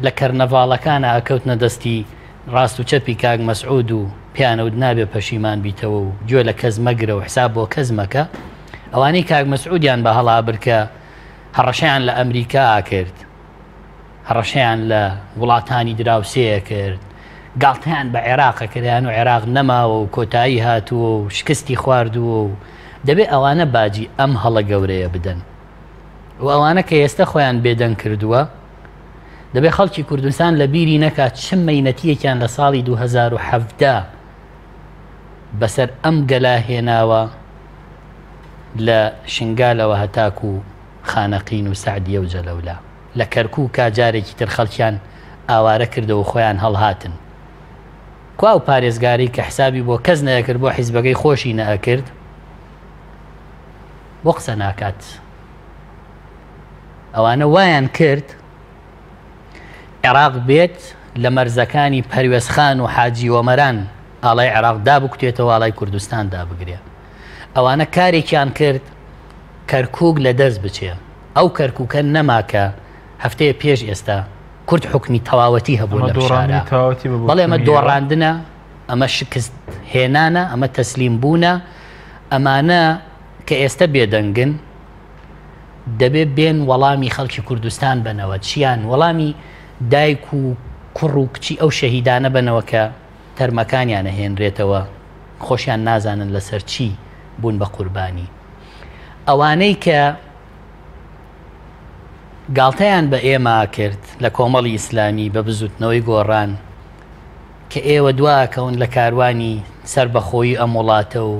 لە کەرنەڤاڵەکانە ئەکەوتنە دەستی ڕاست و چەپی کاک مەسعود و پێیانەوت نابێ پەشیمان بیتەوە و گوێ لە کەس مەگرە و حساب بۆ کەس مەکە، ئەوانەی کاک مەسعودیان بە هەڵا برد کە هەڕەشەیان لە ئەمریکا ئەکرد، هەڕەشەیان لە وڵاتانی دراوسێ ئەکرد، گاڵتەیان بە عێراق ئەکرد ئەیان و عێراق نەماوە و کۆتایی هاتووە و شکستی خواردووە و دەبێ ئەوانە باجی ئەم هەڵە گەورەیە بدەن و ئەوانە کە ئێستە خۆیان بێدەنگ کردووە دەبێ خەڵکی کوردستان لە بیری نەکات چ مەینەتییەکیان لە ساڵی 2017 بەسەر ئەم گەلا هێناوە لە شنگالەوە هەتاکو خانەقین و سەعدیە و جەلەولا لە کەرکوکا جارێکی تر خەڵکیان ئاوارە کردەوە و خۆیان هەڵهاتن. کوا ئەو پارێزگارەی کە حسابی بۆ کەس نەئەکرد بۆ حیزبەکەی خۆشی نەئەکرد بۆ قسە ناکات؟ ئەوانە وایان کرد عێراق بێت لە مەرزەکانی پەروێزخان و حاجی ئۆمەران ئاڵای عێراق دابکوتێتەوە ئاڵای کوردستان دابگرێ. ئەوانە کارێکیان کرد کەرکوک لە دەست بچێ. ئەو کەرکوکە نەما کە هەفتەیە پێش ئێستا کورد حوکمی تەواوەتی هەبوو لەم شارە. بەڵێ ئەمە دۆڕاندنە. ئەمە شکست هێنانە، ئەمە تەسلیم بوونە، ئەمانە کە ئێستە بێدەنگن دەبێ بێن وەڵامی خەڵکی کوردستان بەنەوە، چیان وەڵامی دایک و کوڕ و کچی ئەو شەهیدانە بەنەوە کە تەرمەکانیان ئەهێنرێتەوە خۆشیان نازانن لەسەر چی بوون بە قوربانی. ئەوانەی کە گاڵتەیان بە ئێمە کرد لە کۆمەڵی ئیسلامی بە بزوتنەوەی گۆڕان کە ئێوە دواکەون لە کاروانی سەربەخۆیی ئەم وڵاتە و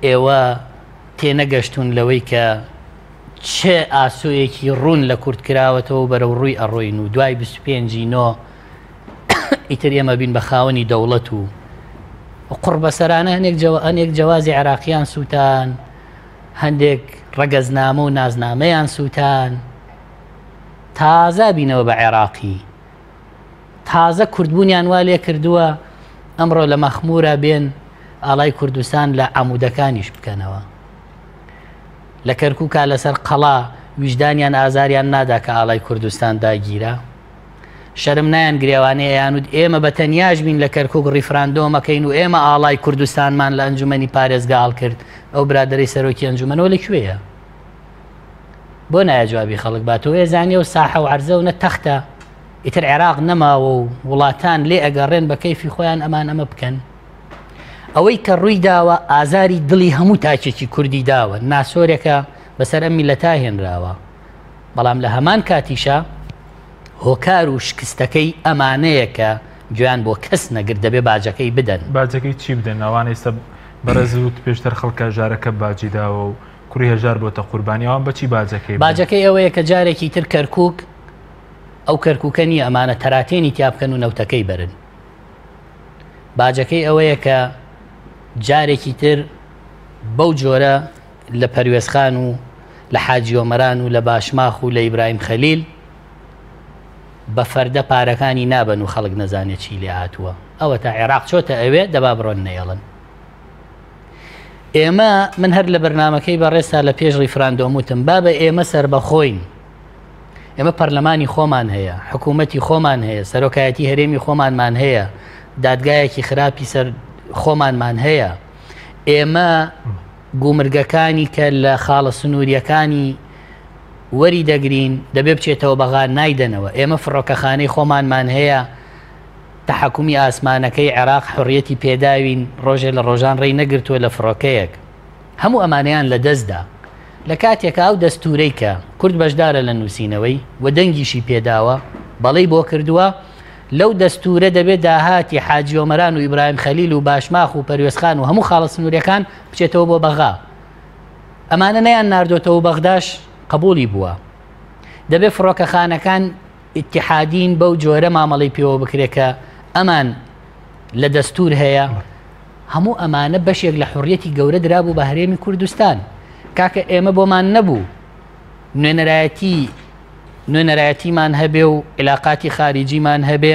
ئێوە تێنەگەشتون لەوەی کە چ ئاسۆیەکی ڕوون لە کورد کراوەتەوە و بەرەو ڕووی ئەڕۆین و دوای 25 نۆ ئیتر ئێمە بین بە خاوەنی دەوڵەت و قوڕ بەسەرانە هەنێک جەوە هەنێک جەوازی عێراقیان سووتان هەندێک ڕەگەزنامە و نازنامەیان سووتان تازە بینەوە بە عێراقی تازە کوردبوونیان وا لێ کردووە ئەمڕۆ لە مەخمورە بێن ئاڵای کوردستان لە عەمودەکانیش بکەنەوە لە کەرکووکا لەسەر قەڵا ویژدانیان ئازاریان نادا کە ئاڵای کوردستان داگیرا شەرم نایان گرێوانەی ئەیانوت ئێمە بە تەنیاش بین لە کەرکوک ڕیفراندۆم ئەکەین و ئێمە ئاڵای کوردستانمان لە ئەنجومەنی پارێزگا هەڵکرد ئەو برادەرەی سەرۆکی ئەنجومەنەوە لە کوێیە بۆ نایە جوابی خەڵک باتەوە ئێزانیە و ساحە و عەرزە و نە تەختە ئیتر عێراق نەماوە و وڵاتان لێ ئەگەڕێن بە کەیفی خۆیان ئەمان ئەمە بکەن ئەوەی کە ڕووی داوە ئازاری دڵی هەموو تاکێکی کوردی داوە ناسۆرێکە بەسەر ئەم میلەتا هێنراوە بەڵام لە هەمان کاتیشا هۆکار و شکستەکەی ئەمانەیە کە گوێیان بۆ کەس نەگرت دەبێ باجەکەی بدەن. باجەکەی چی بدەن؟ ئەوان ئێستا بەڕێز وت پێشتر خەڵکە هەژارەکە باجی داوە و کوڕی هەژار بۆتە قوربانی ئەوان بەچی باجەکەی بدەن؟ باجەکەی ئەوەیە کە جارێکی تر کەرکوک ئەو کەرکوکە نییە ئەمانە تەراتێنی تیا بکەن و نەوتەکەی بەرن. باجەکەی ئەوەیە کە جارێکی تر بەو جۆرە لە پەروێزخان و لە حاجی ئۆمەران و لە باشماخ و لە ئیبراهیم خەلیل بە فەردە پارەکانی نابەن و خەڵک نەزانێت چی لێ هاتووە ئەوە تا عێراق چۆتە ئەوێ دەبا بڕۆن نەیەڵن ئێمە من هەر لە بەرنمەکەی بەڕێستا لە پێش ڕیفراندۆم وتم بابە ئێمە سەربەخۆین ئێمە پەرلەمانی خۆمان هەیە حکوومەتی خۆمان هەیە سەرۆکایەتی هەرێمی خۆمانمان هەیە دادگایەکی خراپی سەر خۆمانمان هەیە ئێمە گومرگەکانی کە لە خاڵە سنووریەکانی وەری دەگرین دەبێ بچێتەوە بەغا نایدەنەوە ئێمە فڕۆکەخانەی خۆمانمان هەیە تەحەکومی ئاسمانەکەی عێراق حڕیەتی پێداوین ڕۆژێ لە ڕۆژان ڕێی نەگرتووە لە فڕۆکەیەک هەموو ئەمانەیان لە دەستدا لە کاتێکا ئەو دەستورەی کە کورد بەشدارە لە نووسینەوەی و دەنگیشی پێداوە بەڵێی بۆ کردووە لەو دەستورە دەبێت داهاتی حاجی ئۆمەران و ئیبراهیم خەلیل و باشماخ و پەروێزخان و هەموو خاڵە سنووریەکان بچێتەوە بۆ بەغا. ئەمانە نەیان ناردۆتەوە و بەغداش قبوڵی بووە. دەبێت فڕۆکەخانەکان ئیتیحادین بەو جۆرە مامەڵەی پێوە بکرێت کە ئەمان لە دەستور هەیە. هەموو ئەمانە بەشێک لە حوڕیەتی گەورە درابوو بە هەرێمی کوردستان. کاکە ئێمە بۆمان نەبوو نوێنەرایەتی نوێنەرایەتیمان هەبێ و عیلاقاتی خاریجیمان هەبێ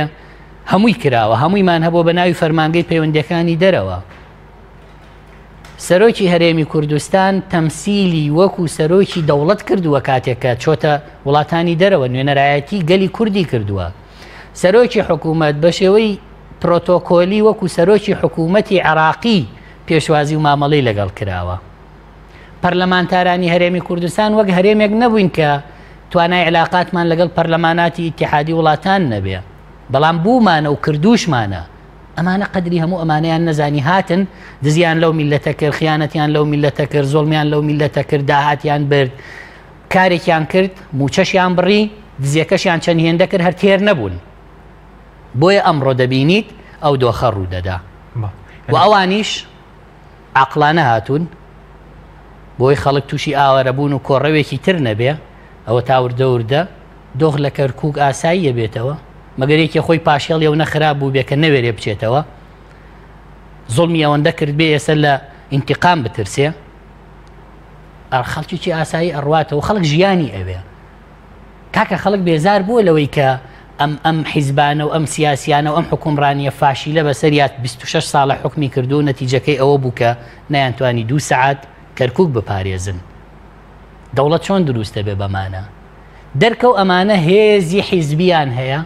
هەمووی کراوە هەموویمان هەبووە بە ناوی فەرمانگەی پەیوەندیەکانی دەرەوە سەرۆکی هەرێمی کوردستان تەمسیلی وەکو سەرۆکی دەوڵەت کردووە کاتێک کە چۆتە وڵاتانی دەرەوە نوێنەرایەتی گەلی کوردی کردووە سەرۆکی حکوومەت بە شێوەی پرۆتۆکۆلی وەکو سەرۆکی حکوومەتی عراقی پێشوازی و مامەڵەی لەگەڵ کراوە پەرلەمانتارانی هەرێمی کوردستان وەک هەرێمێک نەبووین کە توانای علاقاتمان لەگەڵ پەرلەماناتی ئیتیحادی وڵاتان نەبێ بەڵام بوومانە و کردوشمانە ئەمانە قەدری هەموو ئەمانەیان نەزانی هاتن دزیان لەو میلەتە کرد خیانەتیان لەو میلەتە کرد زۆڵمیان لەو میلەتە کرد داهاتیان برد کارێکیان کرد موچەشیان بڕی دزیەکەشیان چەند هێندە کرد هەر تێر نەبوون بۆیە ئەمڕۆ دەبینیت ئەو دۆخە ڕوودەدا و ئەوانیش عاقڵانە هاتوون بۆی خەڵک تووشی ئاوارەبوون و کۆڕەوێکی تر نەبێ ئەوە تا وردە وردە دۆخ لە کەرکووک ئاساییە بێتەوە مەگەر یەکێ خۆی پاشێڵی ئەو نەخراپ بوو بێ کە نەوێرێ بچێتەوە زوڵمی ئەوەندە کرد بێ ئێستا لە ئینتقام بترسێ خەڵکیی ئاسایی ئەڕواتەوە خەڵک ژیانی ئەوێ کاکە خەڵک بێزار بووە لەوەی کە ئەم ئەم حیزبانە و ئەم سیاسیانە و ئەم حوکمڕانیە فاشیلە بەسەریا 26 ساڵە حوکمی کردو و نەتیجەکەی ئەوە بوو کە نەیانتوانی دوو سەعات کەرکوک بپارێزن. دەوڵەت چۆن دروست دەبێ بەمانە؟ دەرکەو ئەمانە هێزی حیزبیان هەیە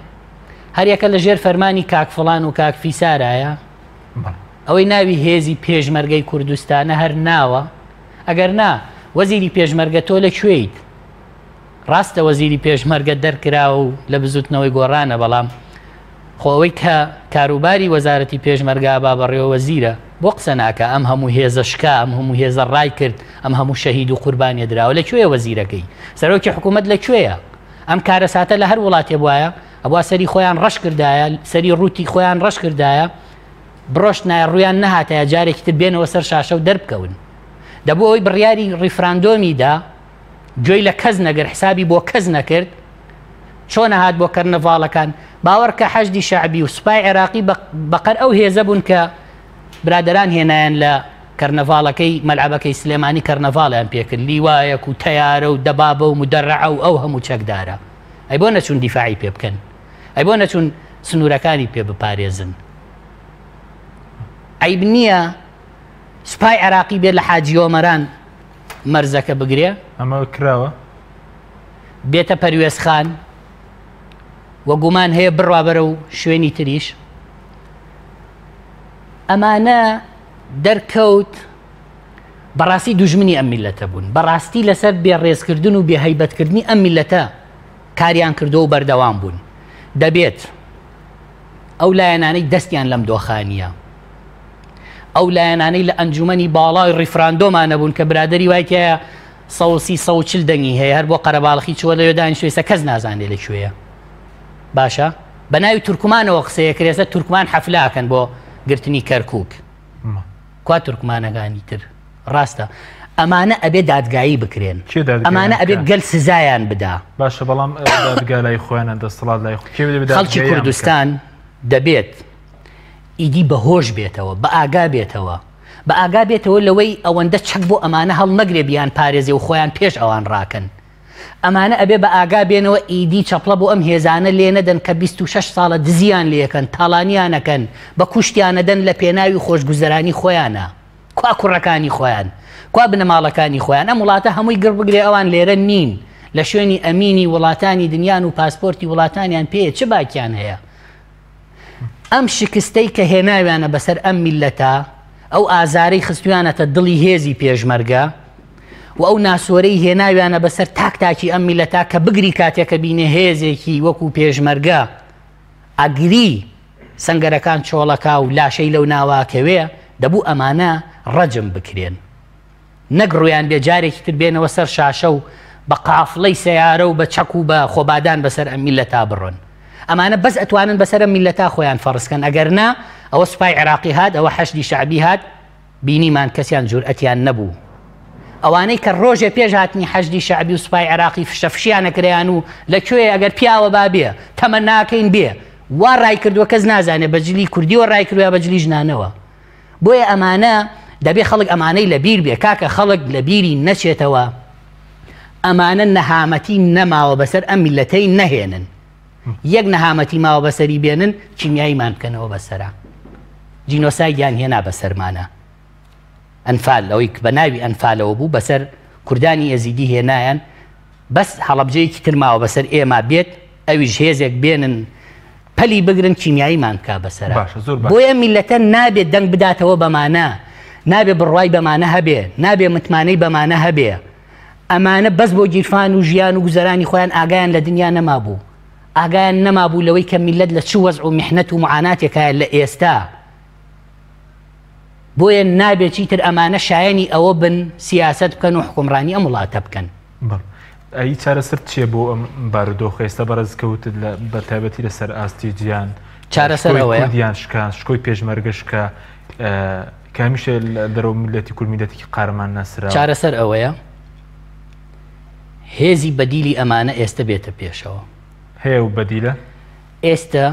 هەریەکە لە ژێر فەرمانی کاک فڵان و کاک فیسارایە. ئەوەی ناوی هێزی پێشمەرگەی کوردستانە هەر ناوە؟ ئەگەر نا وەزیری پێشمەرگە تۆ لە کوێیت؟ ڕاستە وەزیری پێشمەرگە دەرکراوە و لە بزوتنەوەی گۆڕانە بەڵام خۆ ئەوەی کە کاروباری وەزارەتی پێشمەرگە با بەڕێوە وەزیرە بۆ قسە ناکا ئەم هەموو هێزە شکا ئەم هەموو هێزە ڕای کرد ئەم هەموو شەهید و قوربانیە دراوە لە کوێیە وەزیرەکەی سەرۆکی حکوومەت لە کوێیە ئەم کارەساتە لە هەر وڵاتێ بوایە ئەبوا سەری خۆیان ڕەش کردایە سەری ڕووتی خۆیان ڕەش کردایە بڕۆشتنایە ڕوویان نەهاتایە جارێکی تر بێنەوە سەر شاشە و دەربکەون دەبوو ئەوەی بڕیاری ڕیفراندۆمی دا گوێی لە کەس نەگرت حسابی بۆ کەس نەکرد چۆن هات بۆ کەرنەڤاڵەکان باوەڕکە حەشدی شەعبی و سوپای عێراقی بەقەر ئەو هێزە بوون کە برادران هێنایان لە کەرنەڤاڵەکەی مەلعەبەکەی سلێمانی کەرنەڤاڵیان پێکرد لیوایەک و تەیارە و دەبابە و مدەرعە و ئەو هەموو چەکدارە ئەی بۆ نەچوون دیفاعی پێ بکەن ئەی بۆ نەچوون سنوورەکانی پێ بپارێزن عیب نییە سوپای عێراقی بێت لە حاجی ئۆمەران مەرزەکە بگرێ. ئەمە کراوە؟ بێتە پەروێزخان و گومان هەیە بڕوا بەرەو شوێنی تریش. ئەمانە دەرکەوت بەڕاستی دوژمنی ئەم میلەتە بوون بەڕاستی لەسەر بێڕێزکردن و بێهیبەتکردنی ئەم میلەتە کاریان کردو و بەردەوام بوون دەبێت ئەو لایەنانەی دەستیان لەم دۆخانیە ئەو لایەنانەی لە ئەنجومەنی باڵای ڕیفراندۆما نەبوون کە برادەری وای تایە 130 140 دەنگی هەیە هەر بۆ قەرەباڵخی چووە لەوێ دانیشتووە ئێستا کەس نازانێ لە کوێیە باشە بە ناوی تورکمانەوە قسەیە کرێسە تورکمان حەفلاکەن بۆ گرتنی کەرکک کوا تورکمانەکانی تر ڕاستە ئەمانە ئەبێ دادگایی بکرێن ئەمانە ئەبێ گەل سزایان بدا باشە بەڵام دادگا لای خۆیانە دەسەڵات لای خەڵکی کوردستان دەبێت ئیدی بە هۆش بێتەوە، بە ئاگا بێتەوە، بە ئاگا بێتەوە لەوەی ئەوەندە چەک بۆ ئەمانە هەڵنەگرێ بیان پارێزێ و خۆیان پێش ئەوان ڕاکەن. ئەمانە ئەبێ بە ئاگا بێنەوە ئیدی چەپڵە بۆ ئەم هێزانە لێ نەدەن کە 26 ساڵە دزیان لێکەن، تاڵانیانەکەن، بە کوشتیانەدەن لە پێناوی خۆشگوزەرانی خۆیانە. کوا کوڕەکانی خۆیان؟ کوا بنەماڵەکانی خۆیان؟ ئەم وڵاتە هەمووی گڕ بگرێ ئەوان لێرە نین، لە شوێنی ئەمینی وڵاتانی دنیان و پاسپۆرتی وڵاتانیان پێیە چ باکیان هەیە؟ ئەم شکستەی کە هێناویانە بەسەر ئەم میللەتە، ئەو ئازارەی خستویانەتە دڵی هێزی پێشمەرگە و ئەو ناسۆرەی هێناویانە بەسەر تاک تاکی ئەم میللەتە کە بگری کاتێک کە بینێ هێزێکی وەکو پێشمەرگە ئەگری سەنگەرەکان چۆڵەکا و لاشەی لەو ناواکەوێ، دەبوو ئەمانە ڕەجم بکرێن. نەک ڕویان بێ جارێکی تر بێنەوە سەر شاشە و بە قافڵەی سەیارە و بە چەک و بە خۆبادان بەسەر ئەم میللەتا بڕۆن. ئەمانە بەس ئەتوانن بەسەر ئەم میللەتا خۆیان فەڕز کەن ئەگەر نا ئەوە سوپای عێراقی هات ئەوە حەشدی شەعبی هات بینیمان کەسیان جورئەتیان نەبوو. ئەوانەی کە ڕۆژێ پێش هاتنی حەشدی شەعبی و سوپای عێراقی فشە فشیان ئەکریان و لە کوێیە ئەگەر پیاوە با بێ تەمەناکەین بێ وا ڕایکردووە کەس نازانێ بە جلی کوردیەوە ڕایکردووە یا بە جلی ژنانەوە. بۆیە ئەمانە دەبێ خەڵک ئەمانەی لە بیر بێ کاکە خەڵک لە بیری نەچێتەوە ئەمانە نەهامەتی نەماوە بەسەر ئەم میلەتەی نەهێنن یەک نەهامەتی ماوە بەسەری بێنن کیمیاییمان بکەنەوە بەسەرا جینۆسایدیان هێنا بەسەرمانە ئەنفال ئەوەی بە ناوی ئەنفالەوە بوو بەسەر کوردانی ئێزیدی هێنایان بەس هەڵەبجەیەکی تر ماوە بەسەر ئێمە بێت ئەویش هێزێک بێنن پەلی بگرن کیمیاییمان بکا بەسەرا باشە زۆر باشە. بۆیە میللەتە نابێ دەنگ بداتەوە بەمانە نابێ بڕوای بەمانە هەبێ نابێ متمانەی بەمانە هەبێ ئەمانە بەس بۆ گیرفان و ژیان و گوزەرانی خۆیان ئاگایان لە دنیا نەمابوو ئاگایان نەمابوو لەوەی کە میللەت لە چ وەزع و میحنەت و معاناتێکایە لە ئێستا بۆیە نابێ چیتر ئەمانە شایەنی ئەوە بن سیاسەت بکەن و حوکمڕانی ئەم وڵاتە بکەن. بەڵێ. ئەی چارەسەر چییە بۆ ئەم بارودۆخە ئێستا بەڕێز کەوتت لە بە تایبەتی لەسەر ئاستی جیهان چارەسەر شکۆی ئەوەیە کوردیان شکا شکۆی پێشمەرگە شکا کە هەمیشە لە دەرەوە میللەتی کورد میللەتێکی قارەمان ناسراوە. چارەسەر ئەوەیە هێزی بەدیلی ئەمانە ئێستە بێتە پێشەوە. هەیە و بەدیلە؟ ئێستە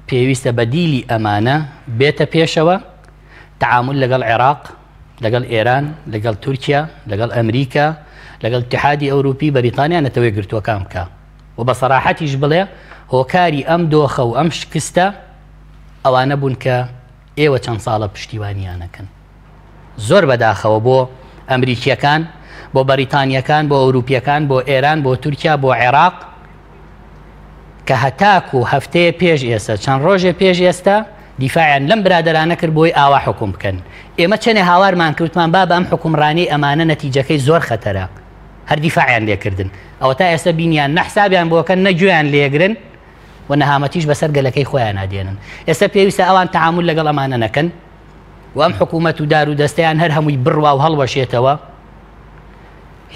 پێویستە بەدیلی ئەمانە بێتە پێشەوە، تەعامول لەگەڵ عێراق، لەگەڵ ئێران، لەگەڵ تورکیا، لەگەڵ ئەمریکا، لەگەڵ ئیتیحادی ئەوروپی، بەریتانیا، نەتەوە یەکگرتووەکان بکا و بە سەراحەتیش بڵێ هۆکاری ئەم دۆخە و ئەم شکستە ئەوانە بوون کە ئێوە چەند ساڵە پشتیوانیان ئەکەن. زۆر بەداخەوە بۆ ئەمریکییەکان، بۆ بەریتانییەکان، بۆ ئەوروپییەکان، بۆ ئێران، بۆ تورکیا، بۆ عێراق کە هەتاکو هەفتەیە پێش ئێستا، چەند ڕۆژێ پێش ئێستا دیفاعیان لەم برادەرانە کرد بۆی ئاوا حوکم بکەن. ئێمە چەنێ هاوارمان کرد وتمان بابە ئەم حوکمڕانیەی ئەمانە نەتیجەکەی زۆر خەتەرە. هەر دیفاعیان لێ کردن. ئەوەتا ئێستا بینیان نە حسابیان بۆ ئەکەن نە گوێیان لێگرن و نەهامەتیش بەسەر گەلەکەی خۆیانا دێنن. ئێستا پێویستە ئەوان تەعامول لەگەڵ ئەمانە نەکەن و ئەم حکوومەت و دار و دەستەیان هەر هەمووی بڕوا و هەڵوەشێتەوە.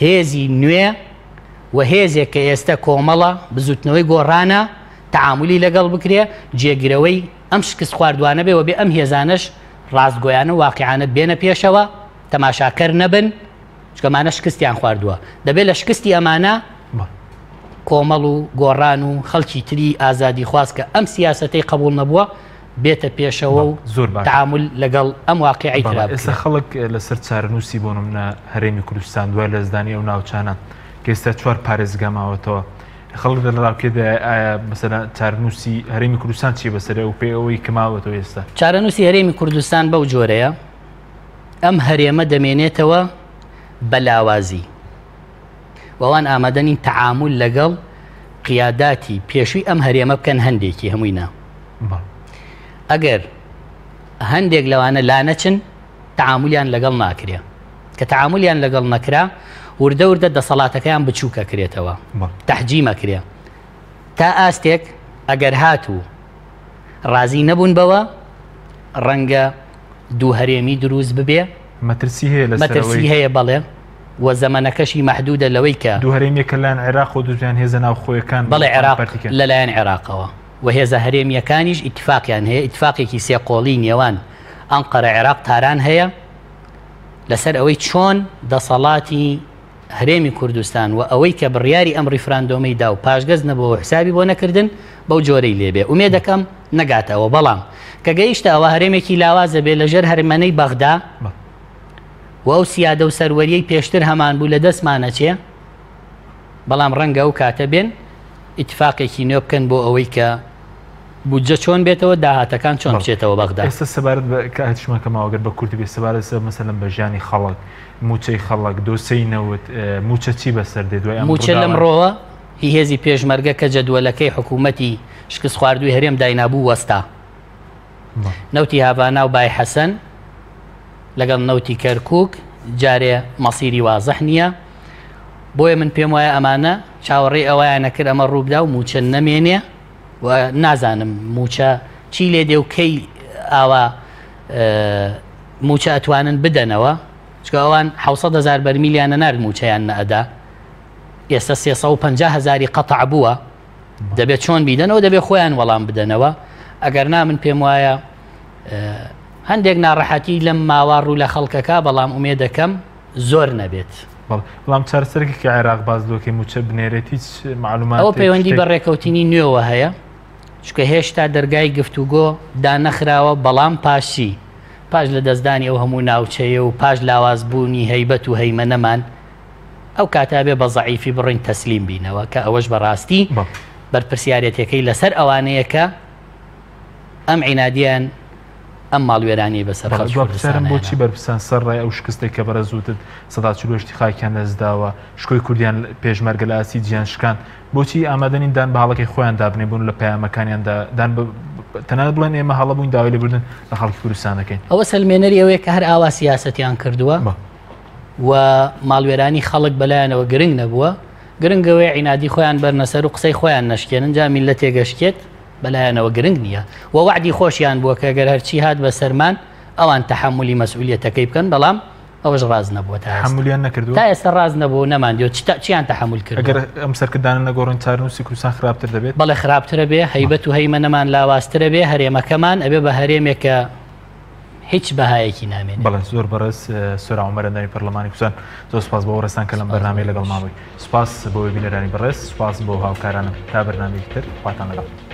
هێزی نوێ و هێزێک کە ئێستا کۆمەڵە بزوتنەوەی گۆڕانە تەعامولی لەگەڵ بکرێ جێگرەوەی ئەم شکست خواردوانە بێ و بێ ئەم هێزانەش ڕاستگۆیانە و واقیعانە بێنە پێشەوە تەماشاکەر نەبن چونکە ئەمانە شکستیان خواردووە دەبێت لە شکستی ئەمانە کۆمەڵ و گۆڕان و خەڵکی تری ئازادیخواز کە ئەم سیاسەتەی قبوڵ نەبووە بێتە پێشەوە و زۆر باشە. تەعامول لەگەڵ ئەم واقیعەی ترا بەڵێ ئێستا بکرێت. خەڵک لەسەر چارەنووسی بۆ نمونە هەرێمی کوردستان دوای لەدەستدانی ئەو ناوچانە کە ئێستا چوار پارێزگا ماوەتەوە خەڵک لە ڕاوکێدایە ئایا مەسەلەن چارەنووسی هەرێمی کوردستان چی بەسەرێ و پێ ئەوەی کە ماوەتەوە ئێستا؟ چارەنووسی هەرێمی کوردستان بەو جۆرەیە ئەم هەرێمە دەمێنێتەوە بە لاوازی و ئەوان ئامادە نین تەعامول لەگەڵ قیاداتی پێشووی ئەم هەرێمە بکەن هەندێکی هەمووی نا. ئەگەر هەندێک لەوانە لانەچن تەعامولیان لەگەڵ ناکرێ کە تەعامولیان لەگەڵ نەکرا وردە وردە دەسەڵاتەکەیان بچووکەکرێتەوە تەحجیمەکرێ تا ئاستێک ئەگەر هاتوو ڕازی نەبوون بەوە ڕەنگە دوو هەرێمی دروست ببێ مەترسی هەیە لەسەر مەترسی هەیە بەڵێ و زەمەنەکەشی مەحدودە لەوەی کە دوو هەرێمیەکە لەلایەن عێراق و دوویان هێزە ناوخۆیەکان بەڵێ عێراق لەلایەن عێراقەوە و هێزە هەرێمییەکانیش ئیتفاقیان هەیە، ئیتفاقێکی سێقۆڵی نێوان ئەنقەرە، عێراق، تاران هەیە لەسەر ئەوەی چۆن دەسەڵاتی هەرێمی کوردستان و ئەوەی کە بڕیاری ئەم ڕیفراندۆمەی دا و پاشگەز نەبووەوە حسابی بۆ نەکردن بەو جۆرەی لێ بێ. ئومێدەکەم نەگاتە ئەوە، بەڵام کە گەیشتە ئەوە هەرێمێکی لاواز ئەبێ لەژێر هەرمەنەی بەغدا و ئەو سیادە و سەروەریەی پێشتر هەمان بوو لە دەستمان ئەچێ، بەڵام ڕەنگە ئەو کاتە بێن ئیتفاقێکی نوێ بکەن بۆ ئەوەی کە بودجە چۆن بێتەوە داهاتەکان چۆن بچێتەوە بەغدا. ئێستا سەبارەت بە کاتیشمان کە ماوە گەر بە کورتی بێت سەبارەت مەسەلەن بە ژیانی خەڵک مووچەی خەڵک دۆسێی نەوت مووچە چی بەسەر دێت دوای ئەم مووچە لەمڕۆوە هی هێزی پێشمەرگە کە جەدوەلەکەی حکوومەتی شکستخواردووی هەرێم داینابوو وەستا. نەوتی هاڤانا و بای حەسەن لەگەڵ نەوتی کەرکووک جارێ مەسیری وازح نییە. بۆیە من پێم وایە ئەمانە چاوەڕێی ئەوەیان نەکرد ئەمە ڕووبدا و مووچە نەمێنێ و نازانم مووچە چی لێ دێ و کەی ئاوا مووچە ئەتوانن بدەنەوە چکە ئەوان 600 هزار بەرمیلیان نەنارد مووچەیان نەئەدا ئێستا 350 هزاری قەتع بووە دەبێت چۆن بیدەنەوە دەبێت خۆیان وەڵام بدەنەوە ئەگەر نا من پێم وایە هەندێک ناڕەحەتی لەم ماوە ڕوو لە خەڵکەکە بەڵام ئومێدەکەم زۆر نەبێت. بەڵێ بەڵام چارەسەرێکی کە عێراق باس لۆکەی مووچە بنێرێت هیچ معلومات ئەوە پەیوەندی بە ڕێکەوتنی نوێوە هەیە چونکە هێشتا دەرگای گفتوگۆ دانەخراوە بەڵام پاش چی؟ پاش لە دەستدانی ئەو هەموو ناوچەیە و پاش لاوازبوونی هەیبەت و هەیمەنەمان ئەو کاتە ئەبێ بە زەعیفی بڕۆین تەسلیم بینەوە کە ئەوەش بەڕاستی بەرپرسیارێتیەکەی لەسەر ئەوانەیە کە ئەم عینادیان ئەم ماڵوێرانیەی بەسەر خەڵکی دوا پرسیارم کوردستانا بۆچی هێنا. بەرپرسان سەر ڕای ئەو شکستەی کە بەڕێز وتت 48% خاکیان لەدەستداوە شکۆی کوردیان پێشمەرگە لە ئاستی جیهان شکاند بۆچی ئامادە نین دان بە هەڵەکەی خۆیان دابنێن بوون لە پەیامەکانیاندا دان بە تەنانەت بڵێن ئێمە هەڵە بووین داوای لێبوردن لە خەڵکی کوردستان دەکەین. ئەوە سەلمێنەری ئەوەیە کە هەر ئاوا سیاسەتیان کردووە و ماڵوێرانی خەڵک بەلایانەوە گرنگ نەبووە گرنگ ئەوەیە عینادی خۆیان بەرنە سەر و قسەی خۆیان نەشکێنن جا میللەتێک ئەشکێت بەلایانەوە گرنگ نییە و وەعدی خۆشیان بووە کە گەر هەرچی هات بەسەرمان ئەوان تەحەمولی مەسئولیەتەکەی بکەن بەڵام ئەوەش ڕاست نەبووە تا ئێستا. تەحەمولیان نەکردووە؟ تا ئێستا ڕاست نەبووە و نەماندیوە چیان تەحەمول کردووە؟ ئەگەر ئەم سەرکردانە نەگۆڕن چارەنووسی کوردستان خراپتر دەبێت؟ بەڵێ خراپترە بێ، هەیبەت و هەیمەنەمان لاوازترە بێ، هەرێمەکەمان ئەبێ بە هەرێمێک کە هیچ بەهایەکی نامێنێت. بەڵێ زۆر بەڕێز سۆران عومەر ئەندامی پەرلەمانی کوردستان زۆر سوپاس بۆ بەڕێزتان کە لەم بەرنامەیە لەگەڵمان بووی. سوپاس بۆ بینەرانی بەڕێز، سوپاس بۆ هاوکارانم. تا بەرنامەیەکی تر خواتان لەگەڵ.